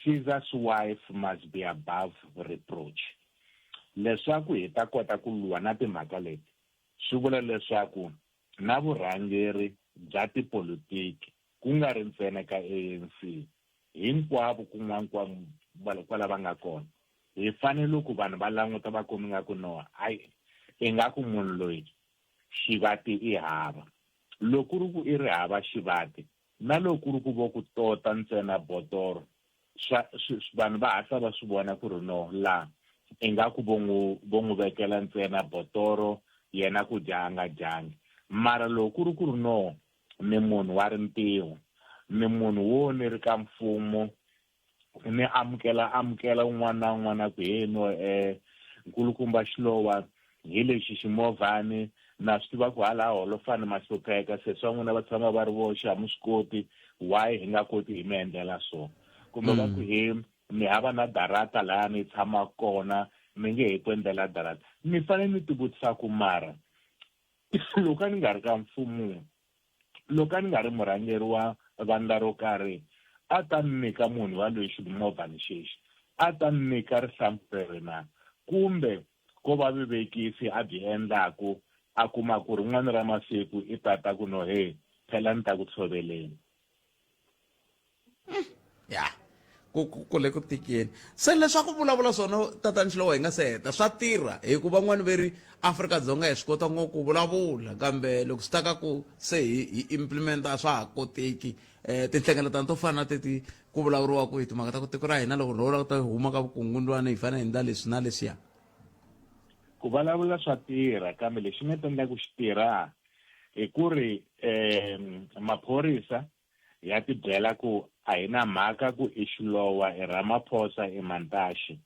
Caesar's wife must be above reproach. Leswaku hi ta kota ku lwa na timhaka leti, swi vula leswaku na vurhangeri bya tipolitiki, ku nga ri ntsena ka ANC, hinkwavo kun'wana kwala va nga kona, hi fanele ku vanhu va languta va kuma ingaku no, hayi, ingaku munhu loyi xivati i hava. Loko ku ri ku i ri hava xivati, Na loko ku ri ku vo ku tota ntsena botoro, swa, swi, vanhu va hatla va swi vona ku ri no, la, ingaku vo n'wi, vo n'wi vekela ntsena botoro, yena ku dya a nga dyangi. Mara loko ku ri ku ri no, ni munhu wa rintiho, ni munhu wo ni ri ka mfumo, ni amukela amukela un'wana na un'wana ku he no eh nkulukumba Xilowa hi lexi ximovhani na swi tiva ku hala holofani ma hlupheka se swa n'wina va tshama va ri voxe a mi swi koti why hi nga koti hi mi endlela so kumbe va ku he mi hava na darata laya ni tshamaka kona mi nge he ku endlela darata mi fanele mi tivutisa ku mara loko a ni nga ri ka mfumo loko a ni nga ri murhangeri wa vandla ro karhi a ta ni nyika munhu wa loyi ximovhani xexi a ta ni nyika rihlampfu rero na kumbe ko va vuvekisi a byi endlaku a kuma ku rin'wana ra masiku i tata ku no he Phela ni ta ku tshoveleni. Ya ku ku ku le ku tikeni se leswaku vulavula swona tatani Xilowa hi nga se heta swa tirha hi ku van'wani ve ri Afrika-Dzonga hi swi kota ngopfu ku vulavula kambe loko swi ta ka ku se hi hi implementa a swa ha koteki um tinhlengeletano to fana na teti ku vulavuriwaka hi timhaka ta ku tiko ra hina loko ro lava ku ta huma ka vukungundwani hi fanele hi endla leswi na leswiya. Ku vulavula swa tirha kambe lexi nga ta endla ku xi tirha hi ku ri um maphorisa ya ti byela ku a hi na mhaka ku i Xilowa, i Ramaphosa, i Mantashe.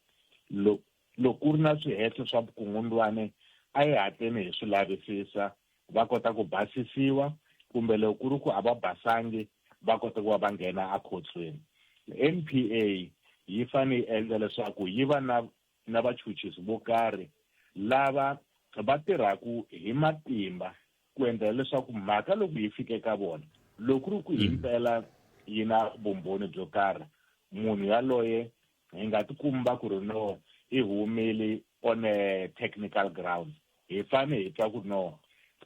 Loko loko ku ri na swihehlo swa vukungundwani a hi hatleni hi swi lavisisa va kota ku basisiwa kumbe loko ku ri ku a va basangi va kota ku va va nghena ekhotsweni. N_P_A yi fanele yi endla leswaku yi va na na vachuchisi vo karhi lava va tirhaka hi matimba ku endlela leswaku mhaka loko yi fika eka vona loko ku ri ku himpela yi na vumbhoni byo karhi munhu yaloye hi nga tikumi va ku ri no i humile on a technical grounds hi fane hi twa ku no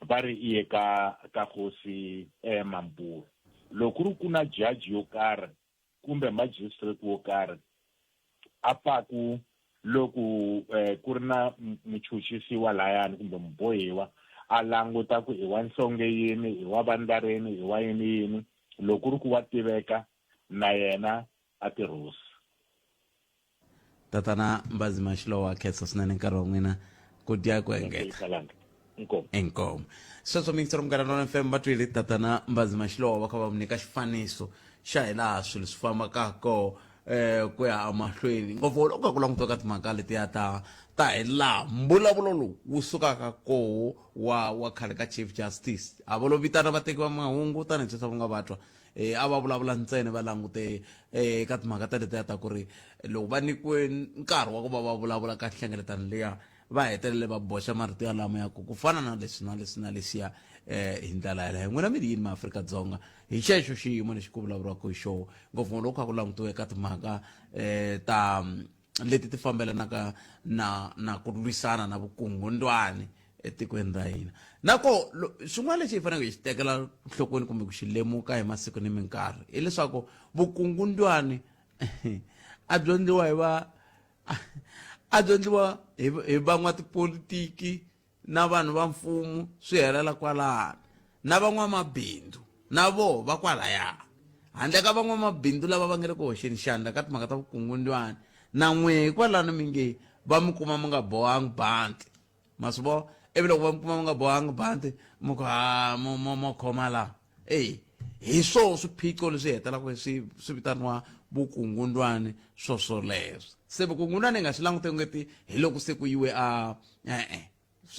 va ri i ye ka ka hosi eh, Mampuru loko ku ri ku na judge yo karhi kumbe magistrate wo karhi a pfaku loko eh, ku ri na muchuchisiwa layani kumbe mubohiwa a languta ku i wa nhlonge yini i wa vandla rini i wa yini yini loko ku ri ku wa tiveka na yena a tirhusi. Tatana Mbazima Xilowa khensa swinene nkarhi wa n'wina ku dya ku engeta. Inkomu. Inkomu. Sweswo mixer Munghana Lonene FM va twile tatana Mbazima Xilowa va kha va mu nyika xifaniso xa hi laha swilo swi fambaka koho eh ku ya emahlweni ngopfu loko ku langutiwa ka timhaka letiya ta ta hi laha mbulavulo lowu wu sukaka koho wa wa khale ka chief justice a va lo vitana vateki va mahungu tanihi sweswi va nga va twa eh a va vulavula ntsena va langute eh ka timhaka ta letiya ta ku ri loko va nyikiwe nkarhi wa ku va va vulavula ka nhlengeletano liya va hetelele va boxa marito yalamo ya ku ku fana na leswi na leswi na leswiya eh hi ndlela yaleyo n'wina mi ri yini maAfrika-Dzonga hi xexo xiyimo lexi ku vulavuriwaka hi xoho ngopfungopfu loko kha ku langutiwe ka timhaka eh ta leti ti fambelanaka na na ku lwisana na vukungundwani etikweni ra hina na ko xin'wana lexi hi faneleke hi xi tekela nhlokweni kumbe ku xi lemuka hi masiku ni minkarhi hileswaku vukungundwani a byo endliwa hi va a byo endliwa hi van'watipolitiki na vanhu va mfumo swi helela kwalano na van'wamabindzu na voho va kwalaya handle ka van'wamabindzu lava va nga le ku hoxeni xandla ka timhaka ta vukungundwani na n'we kwalano mi nge va mi kuma mi nga bohangi banti ma swi vona ivi loko va mi kuma mi nga bohangi banti mi ku ha mo mo mo khoma laha eyi hi swoho swiphiqo leswi hetelaka swi swi vitaniwa vukungundwani swoswoleswo se vukungundwani hi nga swi languti ongeti hi loko se ku yiwe a e-e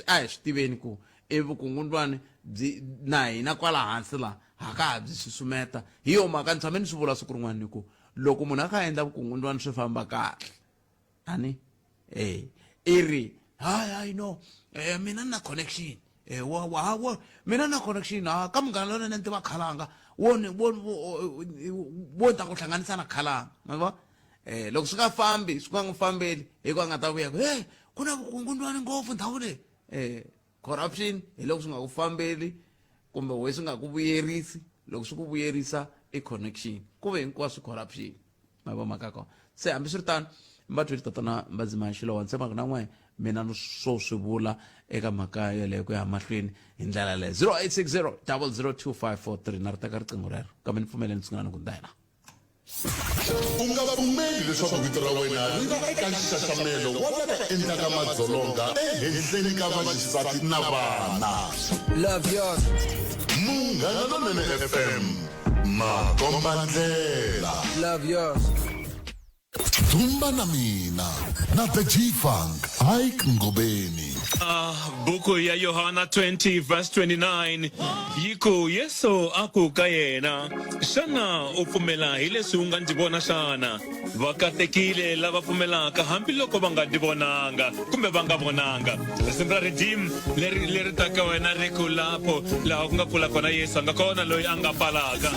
a hi swi tiveni ku i vukungundwani byi na hina kwala hansi laha ha ka ha byi susumeta hi yo mhaka ni tshame ni swi vula siku rin'wana ni ku loko munhu a kha a endla vukungundwani swi famba kahle ani eh i ri hayi hayi no eh mina ni na connection eh wa wa wa mina na connection ha ka munghana lonene ni tiva khalanga wo ni wo wo ta ku hlanganisa na khalanga ma vona eh loko swi nga fambi swi nga n'wi fambeli hi ku a nga ta vuya ku hey ku na vukungundwani ngopfu ndhawu leyi eh corruption hi loko swi nga ku fambeli kumbe we swi nga ku vuyerisi loko swi ku vuyerisa i connection ku ve hinkwaswo corruption ma vo mhaka kona se hambiswiritano va twile tatana Mbazima Xilowa ni tshembaka na n'we mina ni swo swi vula eka mhaka yeleyo ku ya mahlweni hi ndlela yaleyo 0860 002543 na ri teka riqingho rero kambe ni pfumeleni sungula ni ku ndayela U nga pfumeli leswaku vito ra wena ri va eka nxaxamelo wa lava endlaka madzolonga ehenhleni ka vaxisati na vana. Love yours. Munghana Lonene FM, makombandlela. Love yours. Dzumba na mina na The G-Funk, Ike Ngobeni. Buku ya Yohana 20 verse 29 yi ku, Yesu a ku ka yena, Xana u pfumela hi leswi u nga ndzi vona xana? Va katekile lava pfumelaka hambiloko va nga ndzi vonanga kumbe va nga vonanga. Risimu ra Redeem leri leri taka wena ri ku lapho laha ku nga pfula kona Yesu a nga kona loyi a nga pfalaka.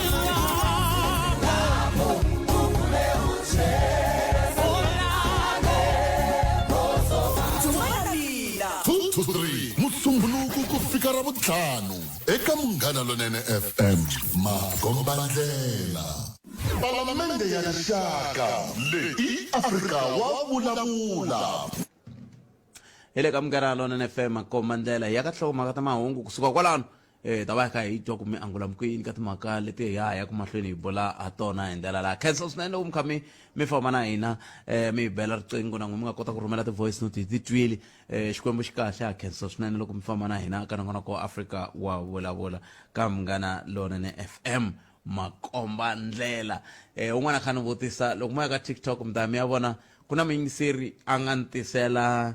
2 to 3 Musumbhunuku ku fika Siku ra Ravutlhanu eka Munghana Lonene FM Makombandlela. Palamende ya Rixaka leyi i Afrika wa vulavula. Hi le ka Munghana Lonene FM Makombandlela hi ya ka nhlokomhaka ta mahungu kusuka kwalano eh ta va hi kha hi twa ku mi angula mi ku yini ka timhaka leti hi ha ya ku mahlweni hi bula ha tona hi ndlela laha khensa swinene loko mi kha mi mi famba na hina eh mi hi bela riqingho na n'wi mi nga kota ku rhumela ti-voice note hi ti twile eh xikwembu xi kahle ha khensa swinene loko mi famba na hina ka nongonoko wa Afrika wa vulavula ka Munghana Lonene FM makomba ndlela eh un'wana kha ni vutisa loko mo ya ka TikTok mi ta mi ya vona ku na muyingiseri a nga ni tisela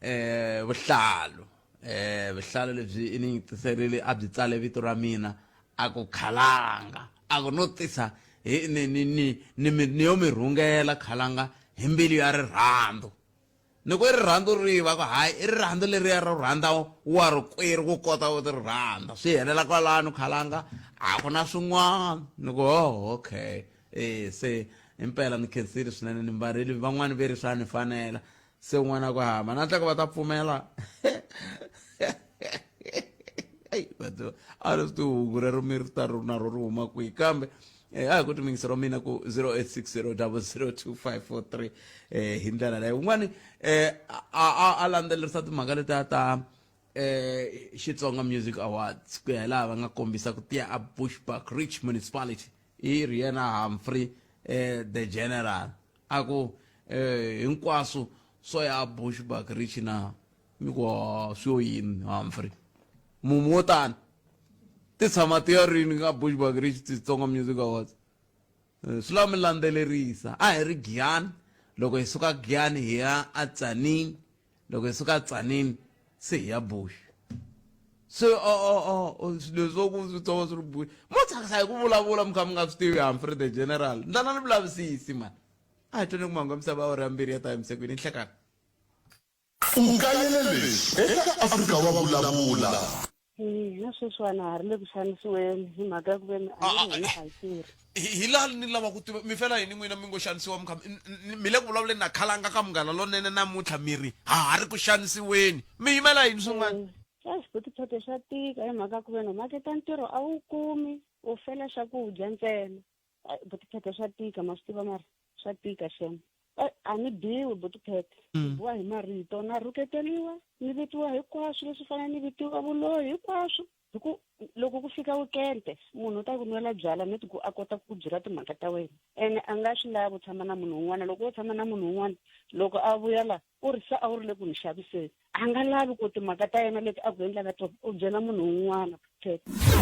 eh vuhlalu eh vuhlalu lebyi i ni tiserile a byi tsale vito ra mina a ku khalanga a ku no tisa hi ni ni ni ni mi ni yo mi rhungela khalanga hi mbilu ya rirhandzu ni ku i rirhandzu rihi va ku hayi i rirhandzu leriya ro rhandza wa rikwerhu ku kota u ti rhandza swi helela kwalano khalanga a ku na swin'wana ni ku oh okay eh se impela ni khensile swinene ni mbarile van'wani ve ri swa ni fanela se un'wana a ku hama na tlaka va ta pfumela eyi batho a ri swi tivi hungu rero mi ri ta ri na ro ri huma kwihi kambe eh, a hi ku timingisi ra mina ku 0860 002543 eh, hi ndlela leyo un'wani eh, a a- a landzelerisa timhaka letiya ta eh, Xitsonga Music Awards ku ya hi laha va nga kombisa ku tiya a Bushbuck Rich Municipality i Riena Humphrey eh, the General a ku eh, hinkwaswo swo ya Bushbuck Rich na mi ku ah, swi yo yini Humphrey mumu wo tani ti tshama ti ya rini ka Bushbuck Rich Xitsonga Music Awards Eh, swi lava mi landzelerisa a hi ri Giyani loko hi suka Giyani hi ya a Tzaneen loko hi suka Tzaneen se hi ya Bush se leswo ku swi tshama swi ri Bush mo tsakisa hi ku vulavula mi kha mi nga swi tivi Humphrey the General ndlana ni vulavisisi mani a hi tweni ku mahungu ya misava awara ya mbirhi ya ta yimisekwini nhlekani U kayele leswi eka Afrika wa Vulavula. Hina sweswiwani ha ri le ku xanisiweni hi mhaka ya ku ve ni a ni ri hina a hi tirhi. Hi laha ni lava ku tiva mi fela yini n'wina mi ngo xanisiwa mi kha mi le ku vulavuleni na khalanga ka Munghana Lonene namuntlha mi ri ha ha ri ku xanisiweni mi yimela yini swin'wana? Xa xiphetephete xa tika hi mhaka ya ku ve ni makete ntirho a wu kumi u fela swakudya ntsena. Buti swa tika ma swi tiva mara swa tika xem. A ni biwi buti Pete ni biwa hi marito na rhuketeriwa ni vitiwa hinkwaswo leswi fanele ni vitiwa vuloyi hinkwaswo hi ku loko ku fika weekend munhu u ta ku nwela byala neti ku a kota ku byela timhaka ta wena ene a nga swi lavi ku tshama na munhu un'wana loko wo tshama na munhu un'wana loko a vuya la u ri se a wu ri le ku ni xaviseni a nga lavi ku timhaka ta yena leti a ku endlaka tona u byela munhu un'wana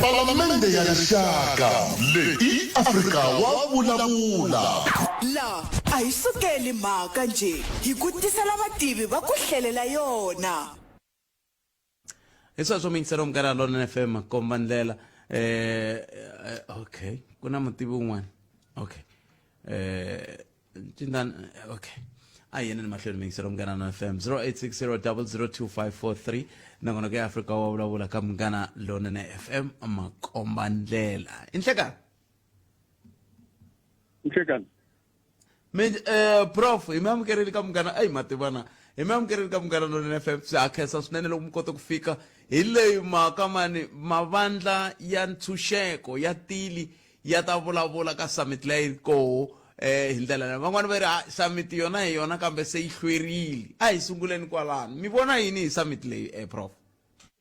Palamende ya Rixaka leyi i Afrika wa vulavula. La a hi sukeli mhaka njhe hi ku tisela vativi va ku hlelela yona. Hi sweswo muyingiseri wa Munghana Lonene FM komba ndlela eh, eh okay ku na mutivi un'wana okay eh Cindani okay a hi yeneni mahlweni muyingiseri wa Munghana Lonene FM 0860002543 nakona ku ya Afrika wa vulavula ka Munghana Lonene FM makomba ndlela i nhlekani Nhlekani mi eh, prof hi mi amukerile ka munghana eyi mativana hi mi amukerile ka munghana lonene fm swi ha khensa swinene loko mi kota ku fika hi leyi mhaka mani mavandla ya ntshunxeko ya tili ya ta vulavula ka summit leyi koho eh hi ndlela leyi van'wani va ri ha summit yona hi yona kambe se yi hlwerile a hi sunguleni kwalano mi vona yini hi summit leyi eh prof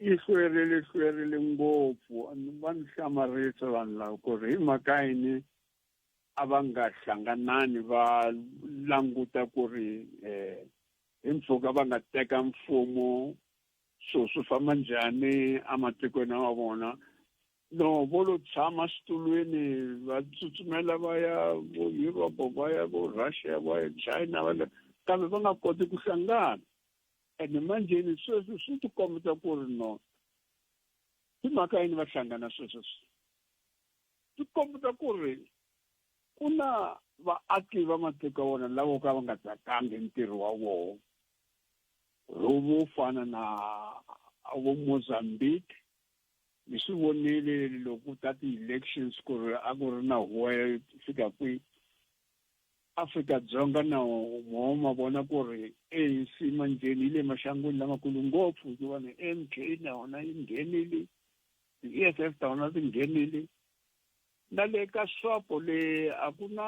Yi hlwerile hlwerile ngopfu va ni hlamarisa vanhu lava ku ri hi mhaka yini a va nga hlanganani va languta ku ri um hi mpfhuka va nga teka mfumo swilo swi famba njhani ematikweni ya vona no vo lo tshama xitulwini va tsutsumela va ya vo Europe va ya vo Russia va ya China va le kambe va nga koti ku hlangana ene manjheni sweswi swi tikombisa ku ri no hi mhaka yini va hlangana sweswi swi kombisa ku ri ku na vaaki va matiko ya vona lavo ka va nga tsakangi ntirho wa vona vo fana na vo Mozambique mi swi vonile loko ku ta ti-elections ku ri a ku ri na huwa yo fika kwihi. Afrika-Dzonga na mo ma vona ku ri ANC manjheni yi le maxangwini lamakulu ngopfu hikuva ni MK na yona yi nghenile ti-EFF ta wona ti nghenile na le ka swapo le a ku na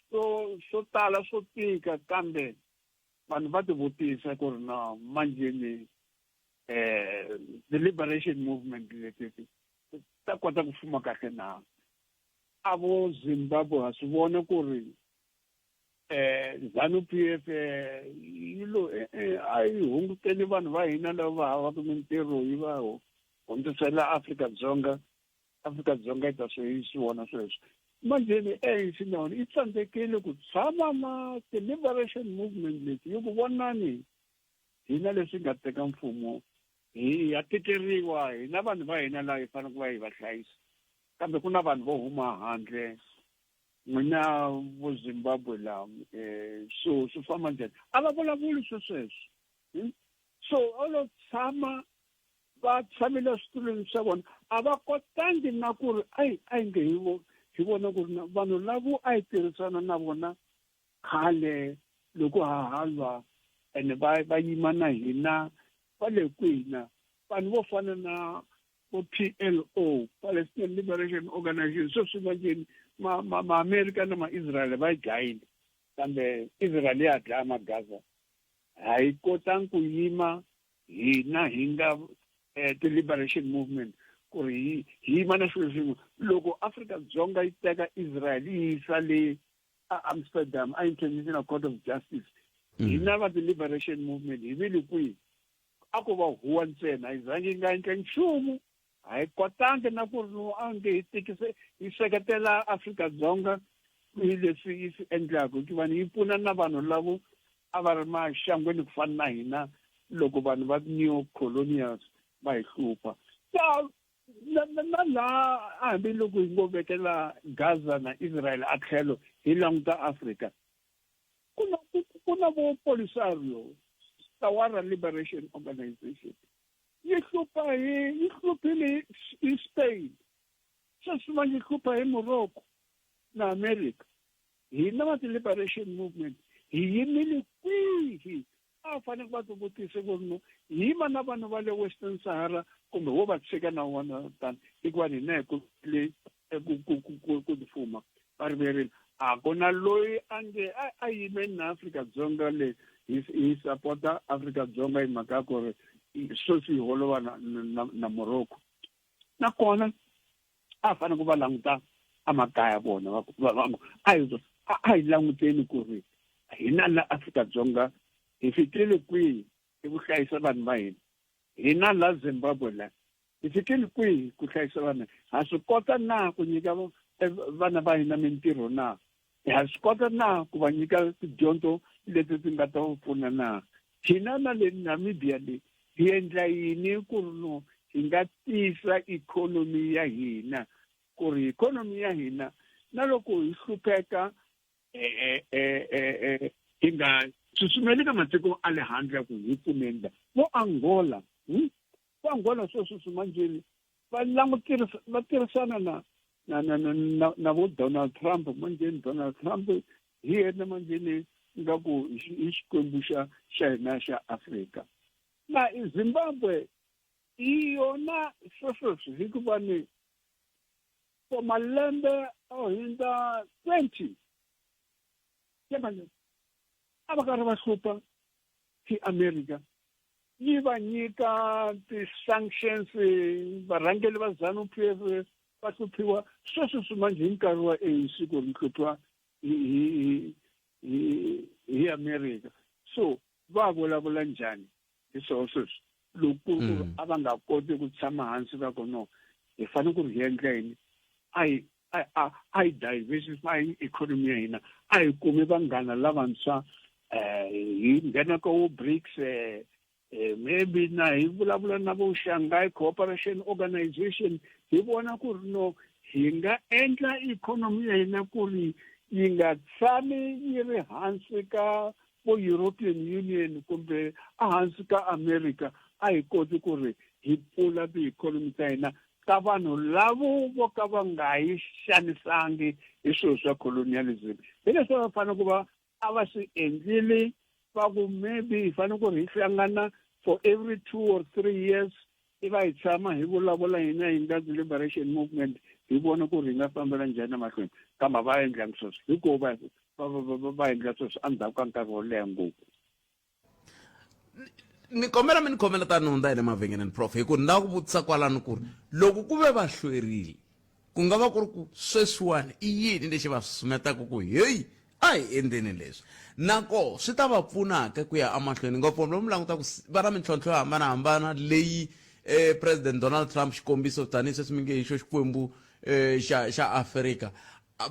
swo swo tala swo tika kambe vanhu va tivutisa ku ri na manjheni eh the liberation movement leti ta kota ku fuma kahle na a vo Zimbabwe ha swi vona ku ri eh ZANU PF eh, yi lo eh, eh, a yi hunguteli vanhu va hina lava va havaka mintirho yi va hundzisela Afrika-Dzonga Afrika-Dzonga yi ta swi yi swi vona sweswo manjheni ANC na yona yi tsandzekile ku tshama na ti-liberation movement leti yi ku vonani hina leswi nga teka mfumo hi ya tikeriwa hina vanhu va hina laha hi faneleke va hi va hlayisa kambe ku na vanhu vo huma handle n'wina vo Zimbabwe laha um so swi famba njhani a va vulavuli swo sweswo hmm? so a lo tshama va tshamile eswitulwini swa vona a va kotangi na ku ri ayi a yi nge hi vo hi vona ku ri na vanhu lavo a yi tirhisana na vona khale loko ha halwa ene va va yima na hina va le kwihi na vanhu vo fana na vo PLO Palestinian Liberation Organization sweswi manjeni ma ma ma-Amerika na ma-Israel va yi dlayile kambe Israel ya dlaya magaza ha yi kotangi ku yima hina hi nga eh, ti-liberation movement ku ri hi hi yima na swilo swin'we loko Afrika-Dzonga yi teka Israel yi yisa le a Amsterdam a International Court of Justice hina va ti-liberation movement hi vile kwihi a ko va huwa ntsena hi zangi hi nga endla nchumu a hi kotangi na ku ri no a nge hi tikise hi seketela Afrika-Dzonga hi leswi yi swi endlaka hikuva yi pfuna na vanhu lavo a va ri maxangwini ku fana na hina loko vanhu va neo colonials va hi hlupha na na na laha hambiloko hi ngo vekela Gaza na Israel a tlhelo hi languta Afrika ku na ku na vo Polisario Sahara Liberation Organization yi hlupha hi yi hluphile hi Spain sweswi va yi hlupha hi Morocco na America hina va ti-liberation movement hi yimile kwihi a fanele va tivutise ku ri no yima na vanhu va le Western Sahara kumbe wo va tshika na vona tani hikuva hina hi kumile ku tifuma va riverile a ku na loyi a nge a yimeni na Afrika-Dzonga le hi sapota Afrika-Dzonga hi mhaka ya ku ri sweswi hi holova na na na Morocco nakona a fanele ku va languta emakaya vona va va a hi a hi languteni ku ri hina la Afrika-Dzonga hi fikile kwihi hi ku hlayisa vanhu va hina hina la Zimbabwe la hi fikile kwihi ku hlayisa vanhu ha swi kota na ku nyika eh, vana va hina mintirho na ha swi kota na ku va nyika tidyondzo leti ti nga ta va pfuna na hina na le Namibia le hi endla yini ku ri no hi nga tiyisa ikhonomi ya hina ku ri ikhonomi ya hina na loko hi hlupheka eh, eh, eh, hi nga susumeli ka matiko a le handle ku hi pfuneni la vo Angola hmm? vo Angola sweswi swimanjeni va langutirisa va tirhisana na na na na na, na vo Donald Trump manjeni Donald Trump hi yena manjeni nga ku hi xikwembu xa xa hina xa Afrika na Zimbabwe hi yona swesweswi hikuva ni for malembe o hindza 20 ya malembe a va karhi va hlupha hi America yi va nyika ti-sanctions varhangeri va ZANU PF va hluphiwa sweswi swi manjhe hi nkarhi wa ANC ku ri hluphiwa hi hi hi hi America so va vulavula njhani hi swona sweswi loko ku ri ku mm. a va nga koti ku tshama hansi va ku no hi fanele ku ri hi endla yini a hi a hi diversifying economy ya hina a hi kumi vanghana lavantshwa um hi nghena ka wo BRICS um maybe na hi vulavula na vo Shanghai Cooperation Organization hi vona ku ri no hi nga endla ikhonomi ya hina ku ri yi nga tshami yi ri hansi ka vo European Union kumbe ehansi ka America a hi koti ku ri hi pfula ti-economy ta hina ka vanhu lavo vo ka va nga yi xanisangi hi swilo swa colonialism. Hi leswi va fanele ku va a va swi endlile, va ku maybe hi fanele ku ri hi hlangana for every 2 or 3 years, i va hi tshama hi vulavula hina hi nga liberation movement, hi vona ku ri hi nga fambela njhani emahlweni. Kambe va endlangi sweswo, hikuva va endla sweswo endzhaku ka nkarhi wo leha ngopfu. Ni kombela mi ni khomela tani hundza hi le mavhengeleni, prof, hi ku ni lava ku vutisa kwalano ku ri loko ku ve va hlwerile, ku nga va ku ri ku sweswiwani i yini lexi va susumetaka ku heyi a hi endleni leswi, nako swi ta va pfunaka ku ya emahlweni, ngopfu lomu languta ku va na mintlhontlho yo hambanahambana leyi President Donald Trump, xikombiso, tanihi sweswi mi nge hi xo xikwembu xa Afrika,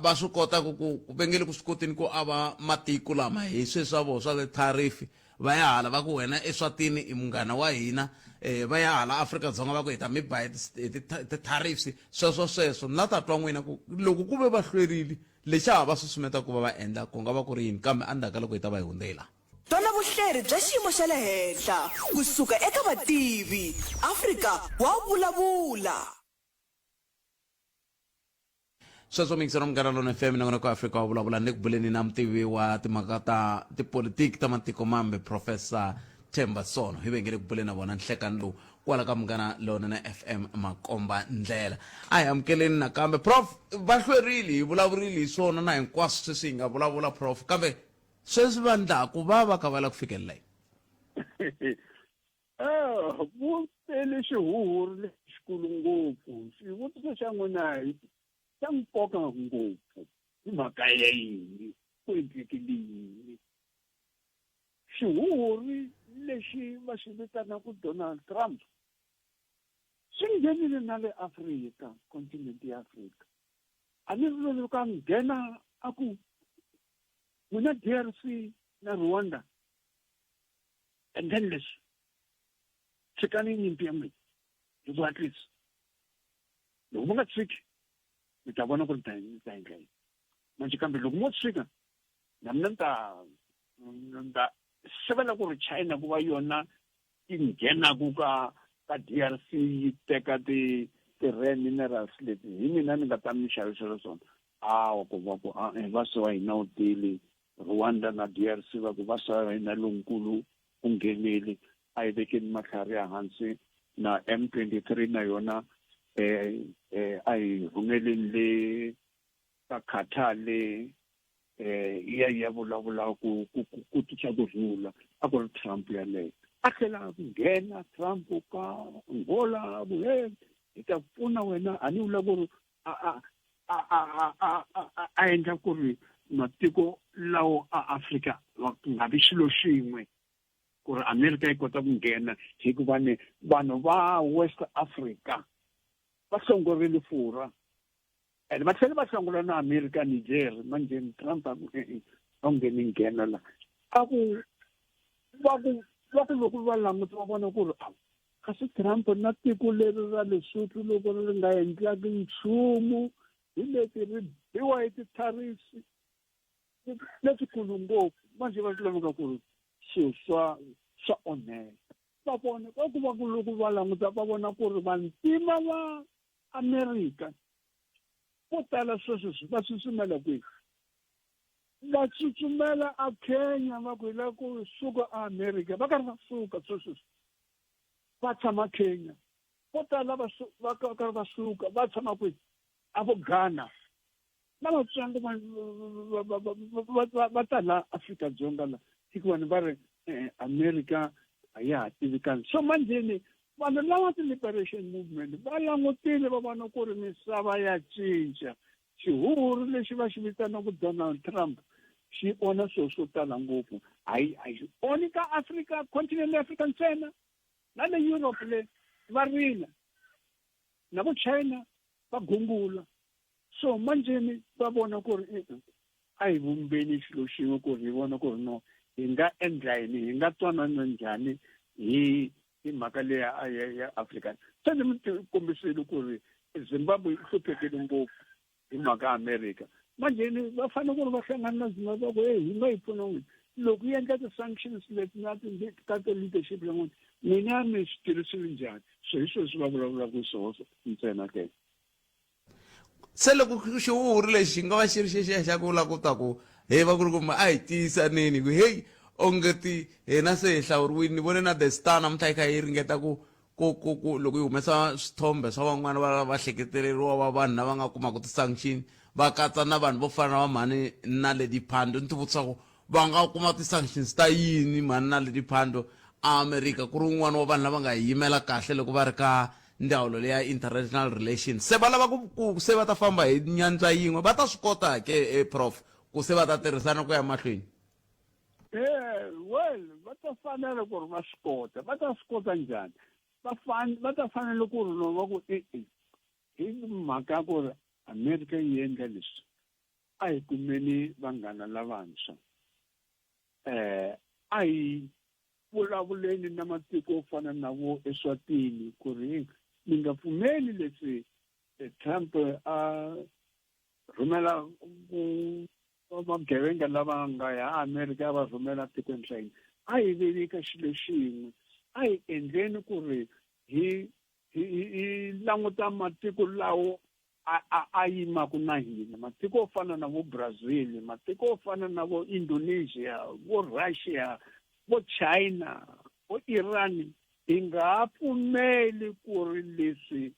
va swi kota ku ku va nge le ku swi koteni ku ava matiko lama hi sweswi swa vona swa tariff. Va ya hala va ku wena eSwatini i munghana wa hina, va ya hala Afrika-Dzonga va ku hi ta mi ba hi ti-tariffs, sweswo sweswo. Ni la ta twa n'wina ku loko ku ve va hlwerile, lexi a va susumeta ku va va endla ku nga va ku ri yini, kambe endzhaku ka loko hi ta va hi hundzela. Twana vuhleri bya xiyimo xa le henhla ku suka eka vativi. Afrika wa vulavula. Sweswo miyingiselo Munghana Lona FM, nongonoko wa Afrika wa vulavula, ni le ku buleni na mutivi wa timhaka ta tipolitiki ta matiko mambe, Professor Themba Sono. Hi vengele ku buleni na vona nhlekani lowu kwala ka Munghana Lona na FM Makomba Ndlela. A hi amukeleni nakambe, Prof. Va hlwerile, hi vulavurile hi swona na hinkwaswo sweswi hi nga vulavula, Prof, kambe sweswi va ndlaku va va ka va lava ku fikelela yini? Ku tele xihuhuri lexikulu ngopfu. Xivutiso xa n'wina hi xa nkoka ngopfu. Hi mhaka ya yini? Ku endlekile yini? Xihuhuri lexi va xi vitanaka Donald Trump xi nghenile na le Afrika, continent ya Afrika. A ni ri loko a nghena a ku n'wina DRC na Rwanda, endleni leswi, tshikani nyimpi ya n'wina hi ku hatlisa. Loko mi nga tshiki, mi ta vona ku ri ni ta endla yini. Manjhe kambe loko mo tshika, na mina ni ta ni ta sivela ku ri China ku va yona yi nghenaku ka DRC yi teka ti ti-rare minerals leti hi mina ni nga ta mi xavisela swona. Awa, ku va ku a va se wa hina u tile. Rwanda na DRC va ku va se wa hina lonkulu u nghenile, a hi vekeni matlhari ehansi na M23 na yona, a hi rhumeleni le ka Qatar le, ya ya vulavula ku ku ku tisa ku rhula. A ku ri Trump yaleyo. A tlhela a ku nghena Trump ka Angola, a ku he hi ta pfuna wena. A ni vula ku ri a a a a a a a endla ku ri matiko lawo a Afrika va nga vi xilo xin'we, ku ri Amerika yi kota ku nghena, hikuva ni vanhu va West Africa va hlongorile Furwa and va tlhela va hlongola na Amerika, Niger. Manjhe Trump a ku e-e, va ngheni nghena la. A ku va ku va ku loko va languta va vona ku ri awu, kasi Trump na tiko leri ra Lesotho loko ri nga endlaki nchumu hi leti ri biwa hi ti-tariffs letikulu ngopfu. Manjhe va swi laveka ku ri swilo swa onheka. Va vona va ku va ku loko va languta va vona ku ri vantima va Amerika vo tala sweswi va tsutsumela kwihi? Va tsutsumela a Kenya, va ku hi lava ku suka a Amerika. Va karhi va suka sweswi, va tshama Kenya. Vo tala va va karhi va suka va tshama kwihi? A vo Ghana. Na Vatsongo va ta la Afrika-Dzonga la, hikuva ni va ri Amerika a ya ha tivikani. So manjheni vanhu lava ti-liberation movement va langutile va vona ku ri misava ya cinca. Xihuhuri lexi va xi vitanaka Donald Trump xi onha swilo swo tala ngopfu. A yi a xi onhi ka Afrika, continent ya Afrika ntsena, na le Europe le va rila, na vo China va gungula. So manjheni va vona ku ri e-e, a hi vumbeni xilo xin'we ku ri hi vona ku ri no hi nga endla yini, hi nga twanana njhani hi hi mhaka leya ya Afrika. Se ni mi kombisile ku ri Zimbabwe yi hluphekile ngopfu hi mhaka ya Amerika. Manjheni va fanele ku ri va hlangana na Zimbabwe va ku hey, hi nga yi pfuna n'wina loko yi endla ti-sanctions leti na ka ti-leadership ya n'wina. N'wina mi swi tirhisile njhani? So hi sweswi va vulavulaka swoho ntsena ke. Se loko xihuhuri lexi xi nga va xi ri xexiya xa ku vula ku ta ku he va ku ri kumbe a hi tiyisaneni ku heyi onge ti hina se hi hlawuriwile. Ni vone na The Star namuntlha yi kha yi ringeta ku ku ku ku loko yi humesa swithombe swa van'wana va va hleketeleriwa va vanhu lava nga kumaka ti-sanction, va katsa na vanhu vo fana na va mhani na Lady Phando. Ni tivutisa ku va nga kuma ti-sanctions ta yini mhani na Lady Phando aAmerika, ku ri un'wana wa vanhu lava nga yi yimela kahle loko va ri ka ndzawulo leya international relations. Se va lava ku ku se va ta famba hi nyandza yin'we, va ta swi kota ke prof ku se va ta tirhisana ku ya mahlweni? Eh, well, va ta fanela ku ri va swi kota. Va ta swi kota njhani? Va fan va ta fanele ku ri no va ku e-e, hi mhaka ya ku ri America yi endla leswi, a hi kumeni vanghana lavantshwa. Eh, a hi vulavuleni na matiko yo fana na vo Eswatini ku ri mi nga pfumeli leswi Trump a rhumela ku vagevenga lava nga ya Amerika va rhumela tikweni ra hina. A hi veni ka xilo xin'we, a hi endleni ku ri hi hi hi languta matiko lawo a a a yimaka na hina, matiko yo fana na vo Brazil, matiko yo fana na vo Indonesia, vo Russia, vo China, vo Iran. Hi nga ha pfumeli ku ri leswi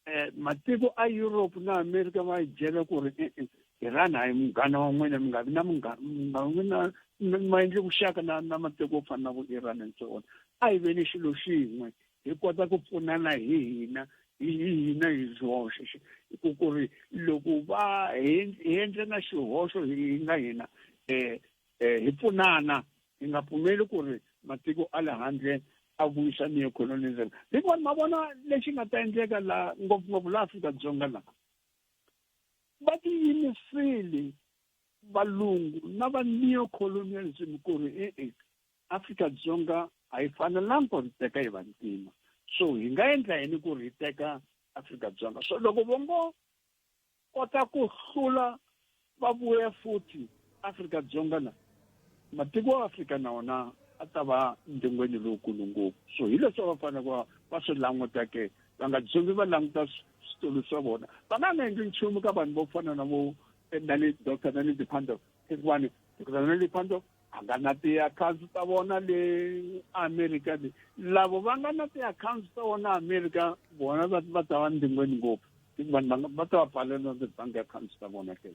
eh, matiko a Europe na America va hi byela ku ri e-e, Iran a hi munghana wa n'wina, mi nga vi na munghana, mi nga vi na ma endli vuxaka na na matiko yo fana na vo Iran and so on. A hi veni xilo xin'we, hi kota ku pfunana hi hina hi hina hi swoxe, ku ku ri loko va hi endle na xihoxo hi nga hina eh hi pfunana, hi nga pfumeli ku ri matiko a le handle a vuyisa neocolonialism. Hikuva ma vona lexi nga ta endleka la, ngopfungopfu la Afrika-Dzonga la, va tiyimisile valungu na va neocolonialism ku ri e-e, Afrika-Dzonga a yi fanelangi ku ri teka hi vantima, so hi nga endla yini ku ri hi teka Afrika-Dzonga? So loko vo ngo kota ku hlula va vuya futhi Afrika-Dzonga la, matiko ya Afrika na wona a ta va ndzingweni lowukulu ngopfu. So hi leswi va fanele va va swi languta ke, va nga dzumbi va languta switulu swa vona, va nga nga endli nchumu ka vanhu vo fana na vo Naledi, Doctor Naledi Pandor, hikuva ni Doctor Naledi Pandor a nga na ti-accounts ta vona le America le. Lavo va nga na ti-accounts ta vona America, vona va va ta va ndzingweni ngopfu, hikuva vanhu va ta va pfalela na ti-bank accounts ta vona ke.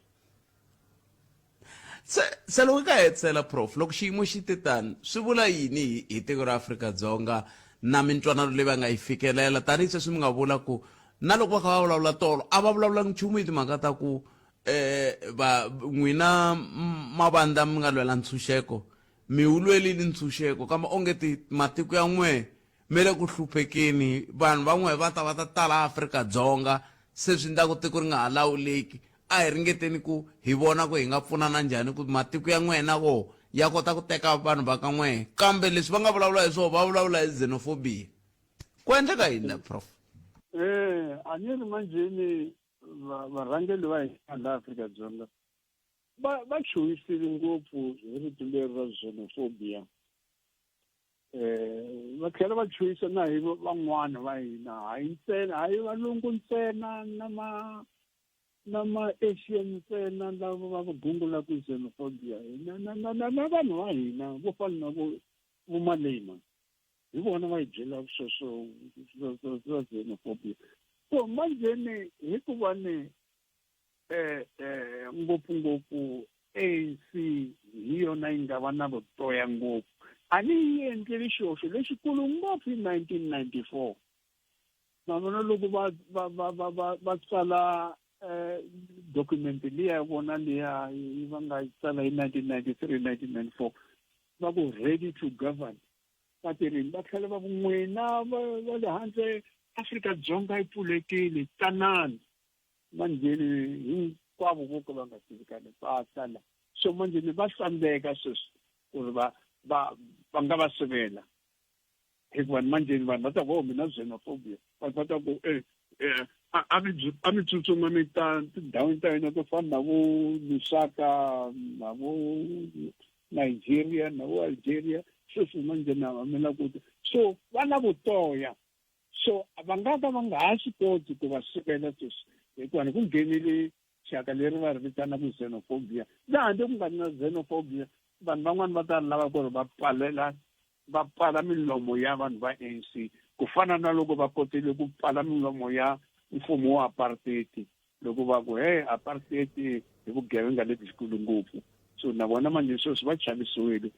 Se se loko ka hetisela prof, loko xiyimo xi te tani, swi vula yini hi hi tiko ra Afrika-Dzonga na mintwanano leyi va nga yi fikelela? Tanihi sweswi mi nga vula ku na loko va kha va vulavula tolo, a va vulavulanga nchumu hi timhaka ta ku eh va n'wina mavandla mi nga lwela ntshunxeko, mi wu lwelile ntshunxeko, kambe onge ti matiko ya n'we me le ku hluphekeni, vanhu va n'we va ta va ta tala Afrika-Dzonga, se swi endla ku tiko ri nga ha lawuleki. A hi ringeteni ku hi vona ku hi nga pfunana njhani ku matiko ya n'we na vo ya kota ku teka vanhu va ka n'we, kambe leswi va nga vulavula hi swona, va vulavula hi xenophobia. Ku endleka yini la, prof? Eh, a ni ri manjheni varhangeri va hina laha Afrika-Dzonga va va chuhisile ngopfu hi rito leri ra xenophobia. Eh, va tlhela va chuhisa na hi van'wana va hina, hayi ntsena, hayi valungu ntsena na ma na ma-Asian ntsena lava va va gungulaka xenophobia, na na na na na vanhu va hina vo fana na vo vo Malema, hi vona va yi byelaka sweswo swa xenophobia. So manjheni hikuva ni eh eh ngopfungopfu ANC hi yona yi nga va na vutoya ngopfu, a ni yi endleli xihoxo lexikulu ngopfu hi 1994. Ma vona loko va va va va va va tsala eh document liya ya vona liya yi va nga yi tsala hi 1993 1994, va ku ready to govern, va tirhini va tlhela va ku n'wina va va le handle Afrika-Dzonga yi pfulekile, tanani. Manjheni hinkwavo vo ka va nga tivikani va ta la, so manjheni va tsandzeka sweswi ku ri va va va nga va sivela, hikuva manjheni vanhu va ta ku, oh, mina xenophobia, vanhu va ta ku eh, eh, a mi a mi tsutsuma mi ta tindhawini ta hina to fana na vo Lusaka na vo Nigeria na vo Algeria. Sweswi manjheni a mi la ku ta. So va na vutoya, so va nga ka va nga ha swi koti ku va sivela sweswi, hikuva ni ku nghenile xaka leri va ri vitanaka xenophobia. Laha handle ku nga ri na xenophobia, vanhu van'wani va ta lava ku ri va pfalela va pfala milomo ya vanhu va ANC, ku fana na loko va kotile ku pfala milomo ya mfumo wa apartheid loko va ku he apartheid hi vugevenga lebyikulu ngopfu. So na vona manje sweswi va chavisiwile,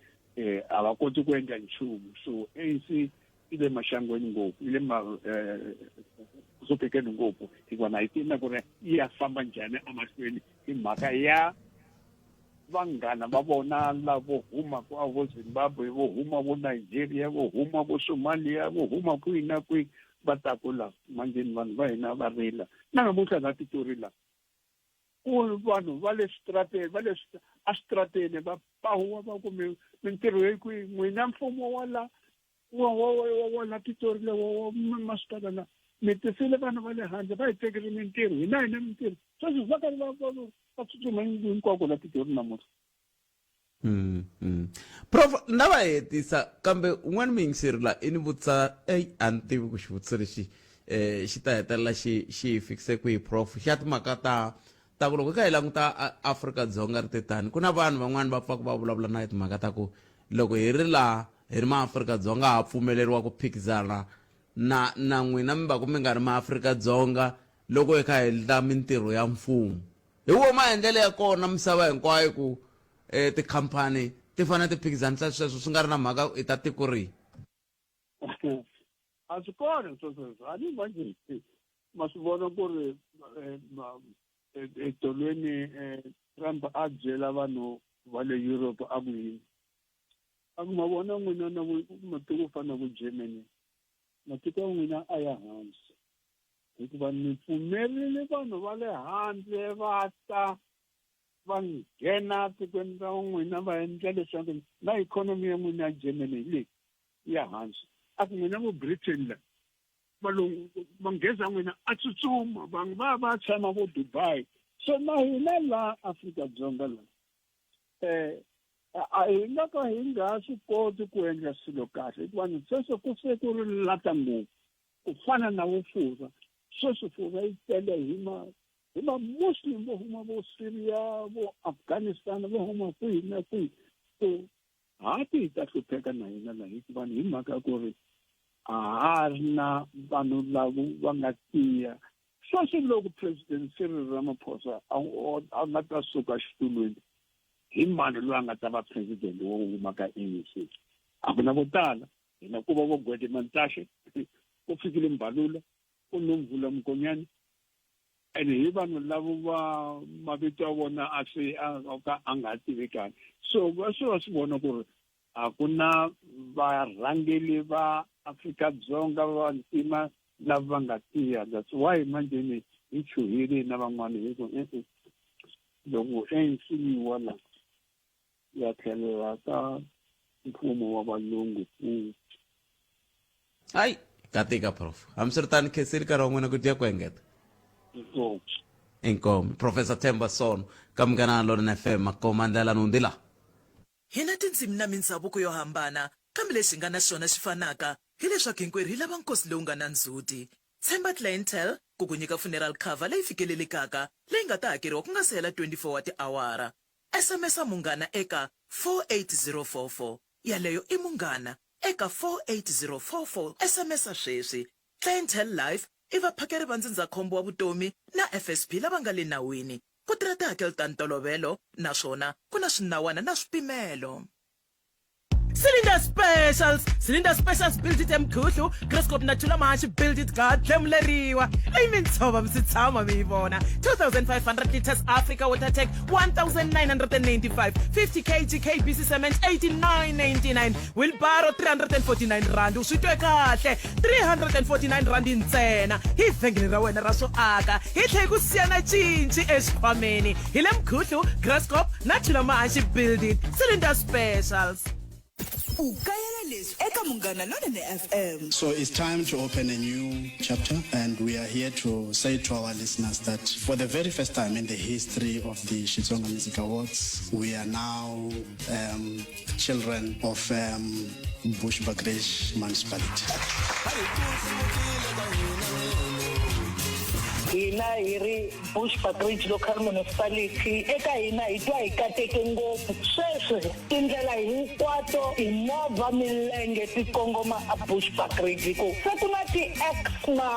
a va koti ku endla nchumu. So ANC yi le maxangwini ngopfu, yi le ma ku hluphekeni ngopfu, hikuva na yi tivi na ku ri yi ya famba njhani emahlweni hi mhaka ya vanghana va vona lavo huma kwa vo Zimbabwe, vo huma vo Nigeria, vo huma vo Somalia, vo huma kwihi na kwihi va ta ku la manjeni vanhu va hina va rila. Na namuntlha la Pitori la ku vanhu va le switrateni, va le eswitrateni va pahuwa va ku mintirho yi kwihi, n'wina mfumo wa la wa wa wa wa wa la Pitori la wa wa masipala la mi tisile vanhu va le handle va hi tekele mintirho, hina hi na mintirho. Sweswi va karhi va va va tsutsuma hinkwako la Pitori namuntlha. Prof, na va hetisa kambe un'wana muyingiseri la i ni vutisa, ey a ni tivi ku xivutiso lexi xi ta hetelela xi xi hi fikise kwihi prof, xa timhaka ta ta ku loko hi kha hi languta Afrika-Dzonga ri te tani, ku na vanhu van'wana va pfaka va vulavula na hi timhaka ta ku loko hi ri laha hi ri maAfrika-Dzonga ha pfumeleriwa ku phikizana na na n'wina mi va ku mi nga ri maAfrika-Dzonga loko hi kha hi endla mintirho ya mfumo. Hi wo maendlelo ya kona misava hinkwayo ku tikhampani ti fanele ti phikizanisa sweswo swi nga ri na mhaka i ta tiko rihi. A swi kona sweswo, a ni manje ma swi vona ku ri etolweni Trump a byela vanhu va le Europe a ku yini, a ku ma vona n'wina na matiko fana na vo Germany, matiko ya n'wina a ya hansi hikuva mi pfumerile vanhu va le handle va ta va nghena tikweni ra n'wina va endla leswaku na ikhonomi ya n'wina ya Germany hi leyi ya hansi. A ku n'wina vo Britain la valungu manghezi ya n'wina a tsutsuma vanhu va va tshama vo Dubai. So na hina la Afrika-Dzonga la a hi nga ka hi nga swi koti ku endla swilo kahle, hikuva ni sweswo ku se ku ri lata ngopfu ku fana na vo Furwa. Sweswi Furwa yi tele hi ma hi ma Muslim vo huma vo Syria, vo Afghanistan, vo huma kwihi na kwihi. So hati hi ta hlupheka na hina la, hikuva hi mhaka ya ku ri a ha ri na vanhu lavo va nga tiya. Sweswi loko President Cyril Ramaphosa a nga ta suka xitulwini, hi mani loyi a nga ta va president wo huma ka ANC? A ku na vo tala, hina ku va vo Gwede Mantashe, ku fikile Mbalula, ku Nomvula Mokonyane, and hi vanhu lavo va mavito ya vona a se a ka a nga tivikani. So va swi va swi vona ku ri a ku na varhangeli va Afrika-Dzonga va vantima lava va nga tiya. That's why manjeni hi chuhile na van'wana hi ku e-e, loko ANC yi wa la ya tlhelela ka mfumo wa valungu futhi. Hayi, ka tika prof. Hambiswiritano khensile nkarhi wa n'wina ku dya ku engeta. Inkomu. Inkomu. Professor Themba Sono ka Munghana Lonene FM Makoma ndlela nundi la. Hi na tindzimi na mindzhavuko yo hambana, kambe lexi hi nga na xona xi fanaka, hi leswaku hinkwerhu hi lava nkosi lowu nga na ndzhuti. Tshemba Clientele ku ku nyika funeral cover leyi fikelelekaka leyi nga ta hakeriwa ku nga si hela 24 wa tiawara. SMS-a Munghana eka 48044. Yaleyo i Munghana eka 48044. SMS-a sweswi. Clientele Life i vaphakeri va ndzindzakhombo wa vutomi na FSP lava nga le nawini. Ku tirha tihakelo ta ntolovelo naswona ku na swinawana na swipimelo. Cylinder Specials, Cylinder Specials Build It eMkhuhlu, Graskop na Thula Mahashi Build It ka dlemuleriwa. Leyi mi ntshova mi si tshama mi yi vona. 2500 liters Africa Water Tank 1995, 50 kg KBC Cement 89.99, Wheelbarrow 349 rand. U swi twe kahle, 349 rand ntsena. Hi vhengele ra wena ra swo aka. Hi tlhe hi ku siya na cinci exikhwameni. Hi le Mkhuhlu, Graskop na Thula Mahashi Build It Cylinder Specials. U kayela. leswi eka Munghana Lonene FM. So it's time to open a new chapter, and we are here to say to our listeners that for the very first time in the history of the Xitsonga Music Awards, we are now um, children of um, Bushbuckridge Municipality. Hina hi ri Bushbuckridge Local Municipality eka hina hi twa hi kateke ngopfu sweswi tindlela hinkwato timovha milenge ti kongoma a Bushbuckridge hi ku se ku na ti-exma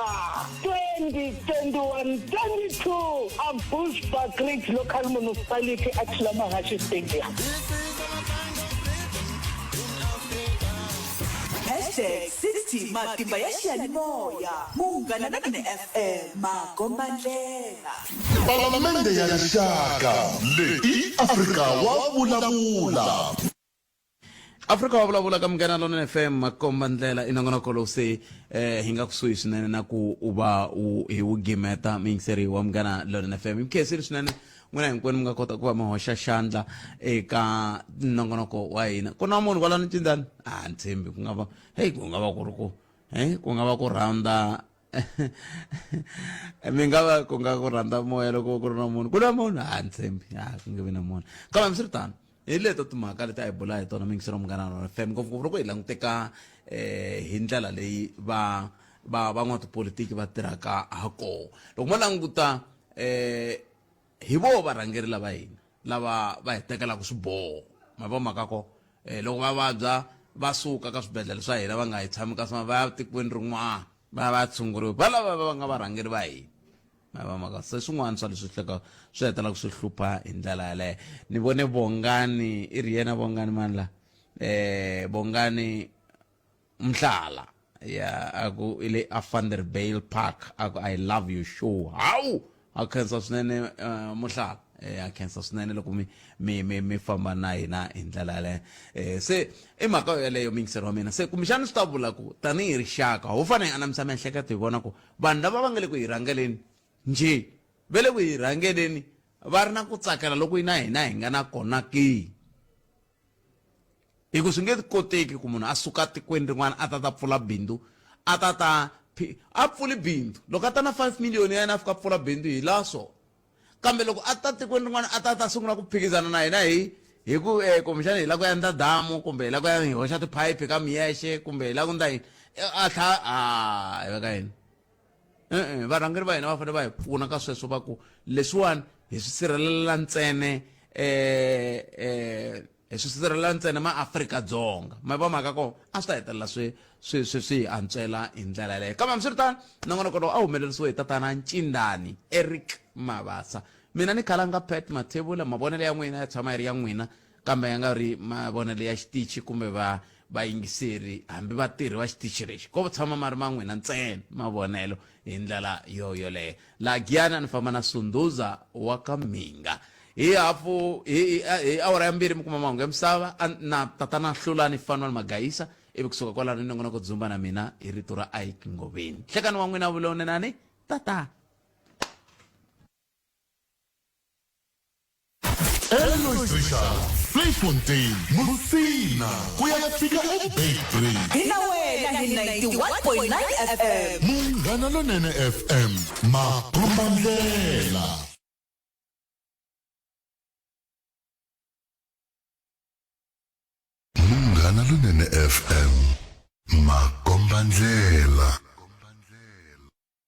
2021 22 a Bushbuckridge Local Municipality a Thulamahashe Stadium. Hashtag 60 matimba ya xiyanimoya Munghana Lonene FM makombandlela. Palamende ya Rixaka leyi i Afrika wa vulavula. Afrika wa vulavula ka Munghana Lonene FM makomba ndlela i nongonoko lowu se eh, hi nga kusuhi swinene na ku u va u hi wu gimeta muyingiseri wa Munghana Lonene FM hi khensile swinene n'wina hinkwenu mi nga kota ku va mi hoxa xandla eka nongonoko wa hina ku na munhu kwalano ncindani a ni tshembi ku nga va heyi ku nga va ku ri ku he ku nga va ku rhandza mi nga va ku nga ku rhandza moya loko ku ri na munhu ku na munhu a ni tshembi a ku nge vi na munhu kambe hambiswiritano hi leto timhaka leti a hi bula hi tona mingiselo munghana rona fm ngopfungopfu loko hi languteka um hi ndlela leyi va va van'watipolitiki va tirhaka ha kona loko mo languta um hi voho varhangeri lava hina lava va hi tekelaka swiboho ma vo mhaka ko eh, loko va vabya va suka ka swibedhlele swa hina va nga hi tshami ka swona va ya tikweni rin'wana va ya va ya tshunguriwa va lava va nga varhangeri va hina ma vo mhaka se swin'wana swa leswi hleka swi hetelaka swi hlupha hi ndlela yaleyo ni vone bongani i ri yena bongani mani la eh bongani Mhlala ya aku i le a Vanderbijlpark aku I love you show hawu a khensa swinene uh, muhlala eh, a khensa swinene loko mi mi mi mi famba na hina hi ndlela yaleyo eh, se i mhaka yeleyo miyingiseri wa mina se kumbexana swi ta vula ku tanihi rixaka ho fanele hi anamisa miehleketo hi vona ku vanhu lava va nga le ku hi rhangeleni njhe va le ku hi rhangeleni va ri na ku tsakela loku na hina hi nga na kona ke hi ku swi nge koteki ku munhu a suka tikweni rin'wana a ta ta pfula bindzu a ta ta a pfuli bindzu loko a ta na 5 million ya yena a fika pfula bindzu hi laha swona kambe loko a ta tikweni rin'wana a ta ta sungula ku phikizana na hina hi hi ku eh, kumbexana hi lava ku endla damu kumbe hi lava ku ya hi hoxa tiphayiphi ka miyexe kumbe hi lava ku ndla yini a tlha a hi veka yini E-e, varhangeri va hina va fanele va hi pfuna ka sweswo va ku leswiwani hi swi sirhelela ntsena um hi swi sirhelela ntsena maAfrika-Dzonga ma va mhaka kona a swi ta hetelela swi swi swi swi hi antswela hi ndlela yaleyo kambe hambiswiritano nongonoko lowu a humelerisiwe hi tatana Ncindani Eric Mabasa mina ni khalanga Pat Mathebula mavonelo ya n'wina ya tshama yi ri ya n'wina kambe ya nga ri mavonelo ya xitichi kumbe va vayingiseri hambi vatirhi va xitichi lexi ko tshama ma ri ma n'wina ntsena mavonelo hi ndlela yo yoleyo laha giyani a ni famba na sunduza wa ka mhinga hi hafu hi hi awara ya mbirhi mi kuma mahungu ya misava na tatana hlulani fanuel magayisa ivi kusuka kwalano ni nongonoko dzumba na mina hi rito ra ike ngoveni nhlekani wa n'wina vulonenani tata Elois Richard, Vleifontein, Musina, ku ya fika eBeitbridge. Hi na wena hi 91.9 FM. Munghana Lonene FM, makombandlela. Munghana Lonene FM, makombandlela.